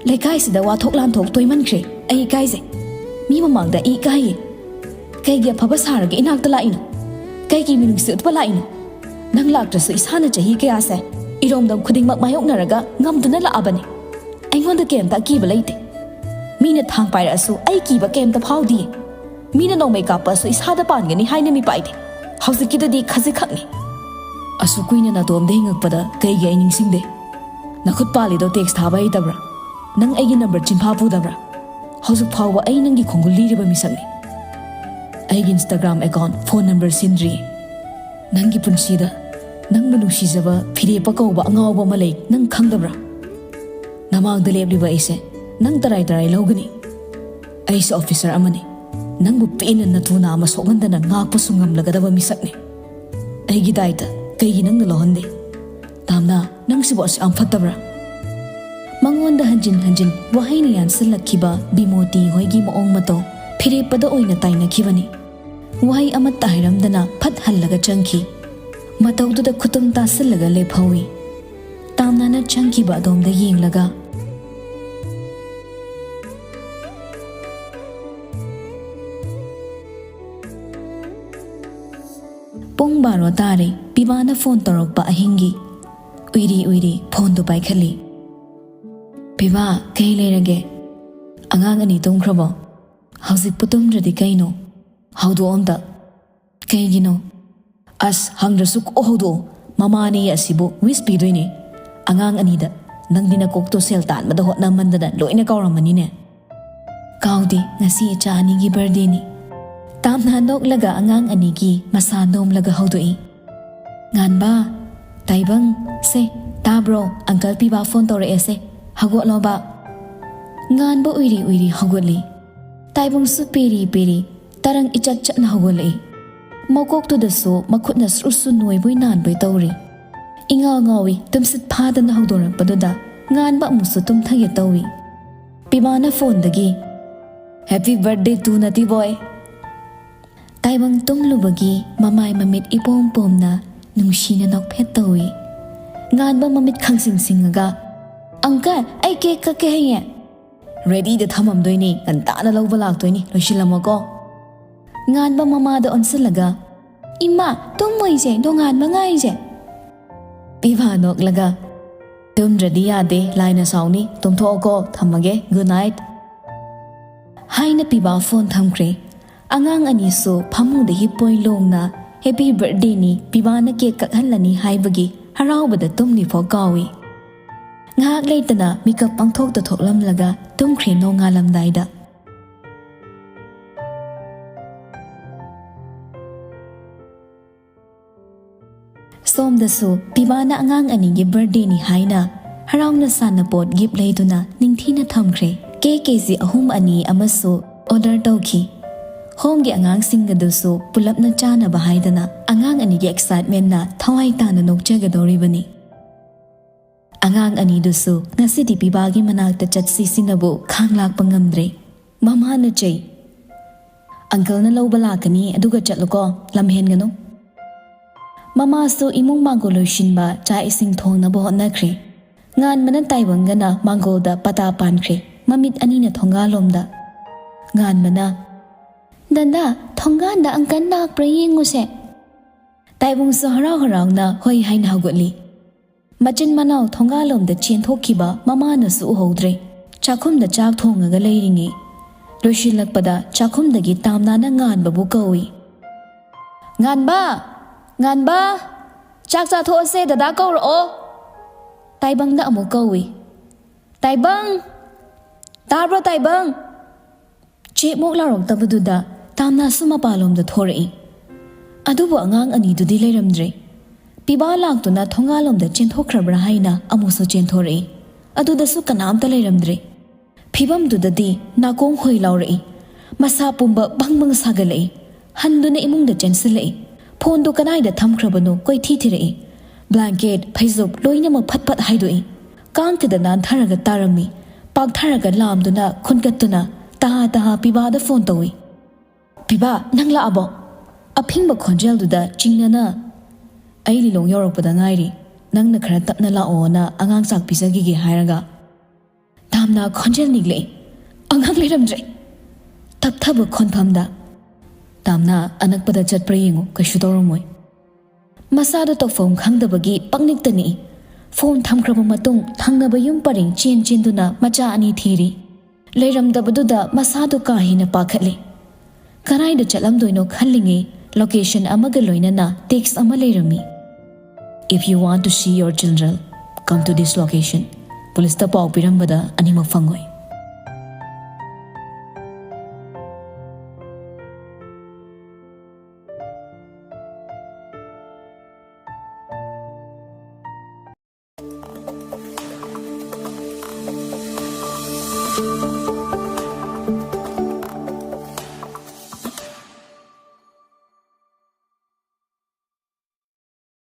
ꯂꯩꯀꯥꯏꯁꯤꯗ ꯋꯥꯊꯣꯛ ꯂꯥꯟꯊꯣꯛ ꯇꯣꯏꯃꯟꯈ꯭ꯔꯦ꯫ ꯑꯩ ꯏꯀꯥꯏꯖꯩ꯫ ꯃꯤ ꯃꯃꯥꯡꯗ ꯑꯩ ꯏꯀꯥꯏꯌꯦ꯫ ꯀꯩꯒꯤ ꯑꯐꯕ ꯁꯥꯔꯒ ꯏꯅꯥꯛꯇ ꯂꯥꯛꯏꯅꯣ? ꯀꯩꯒꯤ ꯃꯤꯅꯨꯡꯁꯤ ꯎꯠꯄ ꯂꯥꯛꯏꯅꯣ? ꯅꯪ ꯂꯥꯛꯇ꯭ꯔꯁꯨ ꯏꯁꯥꯅ ꯆꯍꯤ ꯀꯌꯥꯁꯦ ꯏꯔꯣꯝꯗꯣꯝ ꯈꯨꯗꯤꯡꯃꯛ ꯃꯥꯌꯣꯛꯅꯔꯒ ꯉꯝꯗꯨꯅ ꯂꯥꯛꯑꯕꯅꯦ꯫ ꯑꯩꯉꯣꯟꯗ ꯀꯩꯝꯇ ꯑꯀꯤꯕ ꯂꯩꯇꯦ꯫ ꯃꯤꯅ ꯊꯥꯡ ꯄꯥꯏꯔꯛꯑꯁꯨ ꯑꯩ ꯀꯤꯕ ꯀꯩꯝꯇ ꯐꯥꯎꯗꯤꯌꯦ꯫ ꯃꯤꯅ ꯅꯣꯡꯃꯩ ꯀꯥꯞꯄꯁꯨ ꯏꯁꯥꯗ ꯄꯥꯟꯒꯅꯤ ꯍꯥꯏꯅ ꯃꯤꯄꯥꯏꯗꯦ꯫ ꯍꯧꯖꯤꯛꯀꯤꯗꯨꯗꯤ ꯈꯖꯤꯛꯈꯛꯅꯤ꯫" ꯑꯁꯨꯛ ꯀꯨꯏꯅ ꯅꯥꯇꯣꯝꯗ ꯍꯤꯡꯉꯛꯄꯗ ꯀꯩꯒꯤ ꯑꯩ ꯅꯤꯡꯁꯤꯡꯗꯦ? ꯅꯈꯨꯠ ꯄꯥꯜꯂꯤꯗꯣ ꯇꯦꯛꯁ ꯊꯥꯕ ꯍꯩꯇꯕ꯭ꯔꯥ? ꯅꯪ ꯑꯩꯒꯤ ꯅꯝꯕꯔ ꯆꯤꯟꯐꯥ ꯄꯨꯗꯕ꯭ꯔꯥ? ꯍꯧꯖꯤꯛ ꯐꯥꯎꯕ ꯑꯩ ꯅꯪꯒꯤ ꯈꯣꯡꯒꯨꯜ ꯂꯤꯔꯤꯕ ꯃꯤꯁꯛꯅꯤ꯫ ꯑꯩꯒꯤ ꯏꯟꯁꯇꯥꯒ꯭ꯔꯥꯝ ꯑꯦꯀꯥꯎꯟ, ꯐꯣꯟ ꯅꯝꯕꯔ ꯁꯤꯟꯗ꯭ꯔꯤ꯫ ꯅꯪꯒꯤ ꯄꯨꯟꯁꯤꯗ ꯅꯪꯕꯨ ꯅꯨꯡꯁꯤꯖꯕ ꯐꯤꯔꯦꯞꯄ ꯀꯧꯕ ꯑꯉꯥꯎꯕ ꯑꯃ ꯂꯩ, ꯅꯪ ꯈꯪꯗꯕ꯭ꯔꯥ? ꯅꯃꯥꯡꯗ ꯂꯦꯞꯂꯤꯕ ꯑꯩꯁꯦ ꯅꯪ ꯇꯔꯥꯏ ꯇꯔꯥꯏ ꯂꯧꯒꯅꯤ꯫ ꯑꯩꯁꯨ ꯑꯣꯐꯤꯁꯔ ꯑꯃꯅꯤ꯫ ꯅꯪꯕꯨ ꯄꯦꯟꯅ ꯅꯇꯨ ꯅꯥꯝꯃ ꯁꯣꯛꯍꯟꯗꯅ ꯉꯥꯛꯄꯁꯨ ꯉꯝꯂꯒꯗꯕ ꯃꯤꯁꯛꯅꯤ꯫ ꯑꯩꯒꯤ ꯗꯥꯏꯇ ꯀꯩꯒꯤ ꯅꯪꯅ ꯂꯧꯍꯟꯗꯦ? ꯇꯥꯝꯅꯥ, ꯅꯪꯁꯤꯕꯨ ꯑꯁꯨꯛ ꯌꯥꯝ ꯐꯠꯇꯕ꯭ꯔꯥ? ꯃꯉꯣꯟꯗ ꯍꯟꯖꯤꯟ ꯍꯟꯖꯤꯟ ꯋꯥꯍꯩꯅ ꯌꯥꯟꯁꯤꯜꯂꯛꯈꯤꯕ ꯕꯤꯃꯣꯇꯤ ꯍꯣꯏꯒꯤ ꯃꯑꯣꯡ ꯃꯇꯧ ꯐꯤꯔꯦꯞꯄꯗ ꯑꯣꯏꯅ ꯇꯥꯏꯅꯈꯤꯕꯅꯤ꯫ ꯋꯥꯍꯩ ꯑꯃꯠꯇ ꯍꯥꯏꯔꯝꯗꯅ ꯐꯠ ꯍꯜꯂꯒ ꯆꯪꯈꯤ꯫ ꯃꯇꯧꯗꯨꯗ ꯈꯨꯇꯨꯝ ꯇꯥꯁꯤꯜꯂꯒ ꯂꯦꯞꯍꯧꯏ꯫ ꯇꯥꯝꯅꯥꯅ ꯆꯪꯈꯤꯕ ꯑꯗꯣꯝꯗ ꯌꯦꯡꯂꯒ, ꯄꯨꯡ ꯕꯥꯔꯣ ꯇꯥꯔꯦ꯫ ꯄꯤꯕꯥꯅ ꯐꯣꯟ ꯇꯧꯔꯛꯄ ꯑꯍꯤꯡꯒꯤ꯫ ꯎꯏꯔꯤ ꯎꯏꯔꯤ ꯐꯣꯟꯗꯨ ꯄꯥꯏꯈꯠꯂꯤ꯫ ꯄꯤꯕꯥ, ꯀꯩ ꯂꯩꯔꯒꯦ? ꯑꯉꯥꯡ ꯑꯅꯤ ꯇꯨꯝꯈ꯭ꯔꯕꯣ? ꯍꯧꯖꯤꯛꯄꯨ ꯇꯨꯝꯗ꯭ꯔꯗꯤ ꯀꯩꯅꯣ? ꯍꯧꯗꯣꯛꯑꯣ ꯑꯝꯇ꯫ ꯀꯩꯒꯤꯅꯣ? ꯑꯁ, ꯍꯪꯗ꯭ꯔꯁꯨ ꯀꯣꯛ ꯍꯧꯗꯣꯛꯑꯣ꯫ ꯃꯃꯥꯅꯦ ꯑꯁꯤꯕꯨ ꯋꯤꯁ ꯄꯤꯗꯣꯏꯅꯦ꯫ ꯑꯉꯥꯡ ꯑꯅꯤꯗ ꯅꯪꯗꯤ ꯅꯀꯣꯛꯇꯣ ꯁꯦꯜ ꯇꯥꯟꯕꯗ ꯍꯣꯠꯅꯃꯟꯗꯅ ꯂꯣꯏꯅ ꯀꯥꯎꯔꯝꯃꯅꯤꯅꯦ꯫ ꯀꯥꯎꯗꯦ, ꯉꯁꯤ ꯏꯆꯥ ꯑꯅꯤꯒꯤ ꯕꯥꯔꯗꯦꯅꯤ꯫ ꯇꯥꯝꯅꯥ ꯅꯣꯛꯂꯒ ꯑꯉꯥꯡ ꯑꯅꯤꯒꯤ ꯃꯁꯥ ꯅꯣꯝꯂꯒ ꯍꯧꯗꯣꯛꯏ꯫ ꯉꯥꯟꯕ, ꯇꯥꯏꯕꯪ, ꯁꯦ, ꯇꯥꯕ꯭ꯔꯣ? ꯑꯪꯀꯜ ꯄꯤꯕꯥ ꯐꯣꯟ ꯇꯧꯔꯛꯑꯦꯁꯦ, ꯍꯧꯒꯠꯂꯣꯕ꯫ ꯉꯥꯟꯕ ꯎꯏꯔꯤ ꯎꯏꯔꯤ ꯍꯧꯒꯠꯂꯤ꯫ ꯇꯥꯏꯕꯪꯁꯨ ꯄꯦꯔꯤ ꯄꯦꯔꯤ ꯇꯔꯪ ꯏꯆꯠ ꯆꯠꯅ ꯍꯧꯒꯠꯂꯛꯏ꯫ ꯃꯀꯣꯛꯇꯨꯗꯁꯨ ꯃꯈꯨꯠꯅ ꯁ꯭ꯔꯨ ꯁ꯭ꯔꯨ ꯅꯣꯏꯕꯣꯏ ꯅꯥꯟꯕꯣꯏ ꯇꯧꯔꯤ꯫ ꯏꯉꯥꯎ ꯉꯥꯎꯏ, ꯇꯨꯝꯁꯤꯠ ꯐꯥꯗꯅ ꯍꯧꯗꯣꯔꯛꯄꯗꯨꯗ ꯉꯥꯟꯕ ꯑꯃꯨꯛꯁꯨ ꯇꯨꯝꯊꯒꯦ ꯇꯧꯏ꯫ ꯄꯤꯕꯥꯅ ꯐꯣꯟꯗꯒꯤ, "Happy birthday to ꯅꯇꯤ ꯕꯣꯏ!" ꯇꯥꯏꯕꯪ ꯇꯨꯝꯂꯨꯕꯒꯤ ꯃꯃꯥꯏ ꯃꯃꯤꯠ ꯏꯄꯣꯝ ꯄꯣꯝꯅ ꯅꯨꯡꯁꯤꯅ ꯅꯣꯛꯐꯦꯠ ꯇꯧꯏ꯫ ꯉꯥꯟꯕ ꯃꯃꯤꯠ ꯈꯪꯁꯤꯡ ꯁꯤꯡꯉꯒ, "ꯑꯪꯀꯜ, ꯑꯩ ꯀꯦꯛ ꯀꯛꯀꯦ ꯍꯌꯦꯡ!" "ꯔꯦꯗꯤꯗ ꯊꯝꯃꯝꯗꯣꯏꯅꯤ, ꯉꯟꯇꯥꯅ ꯂꯧꯕ ꯂꯥꯛꯇꯣꯏꯅꯤ, ꯂꯣꯏꯁꯤꯜꯂꯝꯃꯣꯀꯣ꯫" ꯉꯥꯟꯕ ꯃꯃꯥꯗ ꯑꯣꯟꯁꯤꯜꯂꯒ, "ꯏꯃꯥ, ꯇꯨꯝꯃꯣꯏꯁꯦ, ꯅꯣꯡꯉꯥꯟꯕ ꯉꯥꯏꯁꯦ꯫" ꯄꯤꯕꯥ ꯅꯣꯛꯂꯒ, "ꯇꯨꯝꯗ꯭ꯔꯗꯤ ꯌꯥꯗꯦ, ꯂꯥꯏꯅ ꯁꯥꯎꯅꯤ, ꯇꯨꯝꯊꯣꯛꯑꯣꯀꯣ, ꯊꯝꯃꯒꯦ, good night" ꯍꯥꯏꯅ ꯄꯤꯕꯥ ꯐꯣꯟ ꯊꯝꯈ꯭ꯔꯦ꯫ ꯑꯉꯥꯡ ꯑꯅꯤꯁꯨ ꯐꯃꯨꯡꯗ ꯍꯤꯞꯄꯣꯏ ꯂꯣꯡꯅ "Happy birthday ꯅꯤ, ꯄꯤꯕꯥꯅ cake ꯀꯛꯍꯜꯂꯅꯤ" ꯍꯥꯏꯕꯒꯤ ꯍꯔꯥꯎꯕꯗ ꯇꯨꯝꯂꯤꯐꯥꯎ ꯀꯥꯎꯏ꯫ ꯉꯥꯏꯍꯥꯛ ꯂꯩꯇꯅ ꯃꯤꯀꯞ ꯄꯪꯊꯣꯛꯇ ꯊꯣꯛꯂꯝꯂꯒ ꯇꯨꯝꯈ꯭ꯔꯦ ꯅꯣꯡꯉꯥꯜꯂꯝꯗꯥꯏꯗ꯫ ꯁꯣꯝꯗꯁꯨ ꯄꯤꯕꯥꯅ ꯑꯉꯥꯡ ꯑꯅꯤꯒꯤ birthday ꯅꯤ ꯍꯥꯏꯅ ꯍꯔꯥꯎꯅ ꯁꯥꯟꯅꯄꯣꯠ gift ꯂꯩꯗꯨꯅ ꯅꯤꯡꯊꯤꯅ ꯊꯝꯈ꯭ꯔꯦ꯫ Cake ꯀꯦꯖꯤ ꯑꯍꯨꯝ ꯑꯅꯤ ꯑꯃꯁꯨ order ꯇꯧꯈꯤ꯫ Home ꯒꯤ ꯑꯉꯥꯡꯁꯤꯡ ꯑꯗꯨꯁꯨ ꯄꯨꯂꯞꯅ ꯆꯥꯅꯕ ꯍꯥꯏꯗꯅ ꯑꯉꯥꯡ ꯑꯅꯤꯒꯤ excitement ꯅ ꯊꯋꯥꯏ ꯇꯥꯅ ꯅꯣꯛꯆꯒꯗꯧꯔꯤꯕꯅꯤ꯫ ꯑꯉꯥꯡ ꯑꯅꯤꯗꯨꯁꯨ ꯉꯁꯤꯗꯤ ꯄꯤꯕꯥꯒꯤ ꯃꯅꯥꯛꯇ ꯆꯠꯁꯤ ꯁꯤꯅꯕꯨ ꯈꯥꯡ ꯂꯥꯛꯄ ꯉꯝꯗ꯭ꯔꯦ꯫ ꯃꯃꯥꯅ ꯆꯩ, "Uncle ꯅ ꯂꯧꯕ ꯂꯥꯛꯀꯅꯤ, ꯑꯗꯨꯒ ꯆꯠꯂꯨꯀꯣ, ꯂꯝ ꯍꯦꯟꯒꯅꯨ"꯫ ꯃꯃꯥꯁꯨ ꯏꯃꯨꯡ ꯃꯥꯡꯒꯣꯜ ꯂꯣꯏꯁꯤꯟꯕ, ꯆꯥꯛ ꯏꯁꯤꯡ ꯊꯣꯡꯅꯕ ꯍꯣꯠꯅꯈ꯭ꯔꯦ꯫ ꯉꯥꯟꯕꯅ ꯇꯥꯏꯕꯪꯒꯅ ꯃꯥꯡꯒꯣꯜꯗ ꯄꯇꯥ ꯄꯥꯟꯈ꯭ꯔꯦ, ꯃꯃꯤꯠ ꯑꯅꯤꯅ ꯊꯣꯡꯒꯥꯜꯂꯣꯝꯗ꯫ ꯉꯥꯟꯕꯅ, "ꯗꯗꯥ, ꯊꯣꯡꯒꯥꯟꯗ uncle ꯂꯥꯛꯄ꯭ꯔꯥ ꯌꯦꯡꯉꯨꯁꯦ"꯫ ꯇꯥꯏꯕꯪꯁꯨ ꯍꯔꯥꯎ ꯍꯔꯥꯎꯅ ꯍꯣꯏ ꯍꯥꯏꯅ ꯍꯧꯒꯠꯂꯤ꯫ ꯃꯆꯤꯟ ꯃꯅꯥꯎ ꯊꯣꯡꯒꯥꯜꯂꯣꯝꯗ ꯆꯦꯟꯊꯣꯛꯈꯤꯕ ꯃꯃꯥꯅꯁꯨ ꯎꯍꯧꯗ꯭ꯔꯦ꯫ ꯆꯥꯛꯈꯨꯝꯗ ꯆꯥꯛ ꯊꯣꯡꯉꯒ ꯂꯩꯔꯤꯉꯩ ꯂꯣꯏꯁꯤꯜꯂꯛꯄꯗ ꯆꯥꯛꯈꯨꯝꯗꯒꯤ ꯇꯥꯝꯅꯥꯅ ꯉꯥꯟꯕꯕꯨ ꯀꯧꯏ꯫ "ꯉꯥꯟꯕ! ꯉꯥꯟꯕ! ꯆꯥꯛ ꯆꯥꯊꯣꯛꯑꯁꯦ, ꯗꯗꯥ ꯀꯧꯔꯛꯑꯣ!" ꯇꯥꯏꯕꯪꯗ ꯑꯃꯨꯛ ꯀꯧꯏ꯫ "ꯇꯥꯏꯕꯪ! ꯇꯥꯕ꯭ꯔꯣ ꯇꯥꯏꯕꯪ?" ꯆꯦꯞꯃꯨꯛ ꯂꯥꯎꯔꯛꯇꯕꯗꯨꯗ ꯇꯥꯝꯅꯥꯁꯨ ꯃꯄꯥꯟꯂꯣꯝꯗ ꯊꯣꯔꯛꯏ꯫ ꯑꯗꯨꯕꯨ ꯑꯉꯥꯡ ꯑꯅꯤꯗꯨꯗꯤ ꯂꯩꯔꯝꯗ꯭ꯔꯦ꯫ ꯄꯤꯕꯥ ꯂꯥꯛꯇꯨꯅ ꯊꯣꯡꯒꯥꯜꯂꯣꯝꯗ ꯆꯦꯟꯊꯣꯛꯈ꯭ꯔꯕ꯭ꯔꯥ ꯍꯥꯏꯅ ꯑꯃꯨꯛꯁꯨ ꯆꯦꯟꯊꯣꯔꯛꯏ꯫ ꯑꯗꯨꯗꯁꯨ ꯀꯅꯥꯝꯇ ꯂꯩꯔꯝꯗ꯭ꯔꯦ꯫ ꯐꯤꯕꯝꯗꯨꯗꯗꯤ ꯅꯥꯀꯣꯡ ꯍꯣꯏ ꯂꯥꯎꯔꯛꯏ꯫ ꯃꯁꯥ ꯄꯨꯝꯕ ꯕꯪ ꯕꯪ ꯁꯥꯒꯠꯂꯛꯏ꯫ ꯍꯟꯗꯨꯅ ꯏꯃꯨꯡꯗ ꯆꯦꯟꯁꯤꯜꯂꯛꯏ꯫ Phone ꯗꯨ ꯀꯗꯥꯏꯗ ꯊꯝꯈ꯭ꯔꯕꯅꯣ ꯀꯣꯏꯊꯤ ꯊꯤꯔꯛꯏ꯫ Blanket, ꯐꯩꯖꯨꯞ ꯂꯣꯏꯅꯃꯛ ꯐꯠ ꯐꯠ ꯍꯥꯏꯗꯣꯛꯏ꯫ ꯀꯥꯡꯊꯗ ꯅꯥꯟꯊꯔꯒ ꯇꯥꯔꯝꯃꯤ꯫ ꯄꯥꯛꯊꯔꯒ ꯂꯥꯝꯗꯨꯅ ꯈꯨꯟꯀꯠꯇꯨꯅ ꯇꯍꯥ ꯇꯍꯥ ꯄꯤꯕꯥꯗ phone ꯇꯧꯏ꯫ "ꯄꯤꯕꯥ, ꯅꯪ ꯂꯥꯛꯑꯕꯣ?" ꯑꯐꯤꯡꯕ ꯈꯣꯟꯖꯦꯜꯗꯨꯗ ꯆꯤꯡꯅꯅ, "ꯑꯩ ꯂꯤꯂꯣꯡ ꯌꯧꯔꯛꯄꯗ ꯉꯥꯏꯔꯤ꯫ ꯅꯪꯅ ꯈꯔ ꯇꯞꯅ ꯂꯥꯛꯑꯣꯅ ꯑꯉꯥꯡ ꯆꯥꯛ ꯄꯤꯖꯈꯤꯒꯦ" ꯍꯥꯏꯔꯒ꯫ ꯇꯥꯝꯅꯥ ꯈꯣꯟꯖꯦꯜ ꯅꯤꯛꯂꯛꯏ꯫ "ꯑꯉꯥꯡ ꯂꯩꯔꯝꯗ꯭ꯔꯦ!" ꯇꯞꯊꯕ ꯈꯣꯟꯐꯝꯗ, "ꯇꯥꯝꯅꯥ, ꯑꯅꯛꯄꯗ ꯆꯠꯄ꯭ꯔꯥ ꯌꯦꯡꯉꯨ, ꯀꯩꯁꯨ ꯇꯧꯔꯝꯃꯣꯏ"꯫ ꯃꯁꯥꯗꯣ ꯇꯧꯐꯝ ꯈꯪꯗꯕꯒꯤ ꯄꯪꯅꯤꯛꯇ ꯅꯤꯛꯏ꯫ Phone ꯊꯝꯈ꯭ꯔꯕ ꯃꯇꯨꯡ ꯊꯪꯅꯕ ꯌꯨꯝ ꯄꯔꯦꯡ ꯆꯦꯟ ꯆꯦꯟꯗꯨꯅ ꯃꯆꯥ ꯑꯅꯤ ꯊꯤꯔꯤ꯫ ꯂꯩꯔꯝꯗꯕꯗꯨꯗ ꯃꯁꯥꯗꯣ ꯀꯥ ꯍꯦꯟꯅ ꯄꯥꯈꯠꯂꯦ꯫ ꯀꯗꯥꯏꯗ ꯆꯠꯂꯝꯗꯣꯏꯅꯣ ꯈꯜꯂꯤꯉꯩ ꯂꯣꯀꯦꯁꯟ ꯑꯃꯒ ꯂꯣꯏꯅꯅ ꯇꯦꯛꯁ ꯑꯃ ꯂꯩꯔꯝꯃꯤ: "If you want to see your children, come to this location." ꯄꯨꯂꯤꯁꯇ ꯄꯥꯎ ꯄꯤꯔꯝꯕꯗ ꯑꯅꯤꯃꯛ ꯐꯪꯉꯣꯏ꯫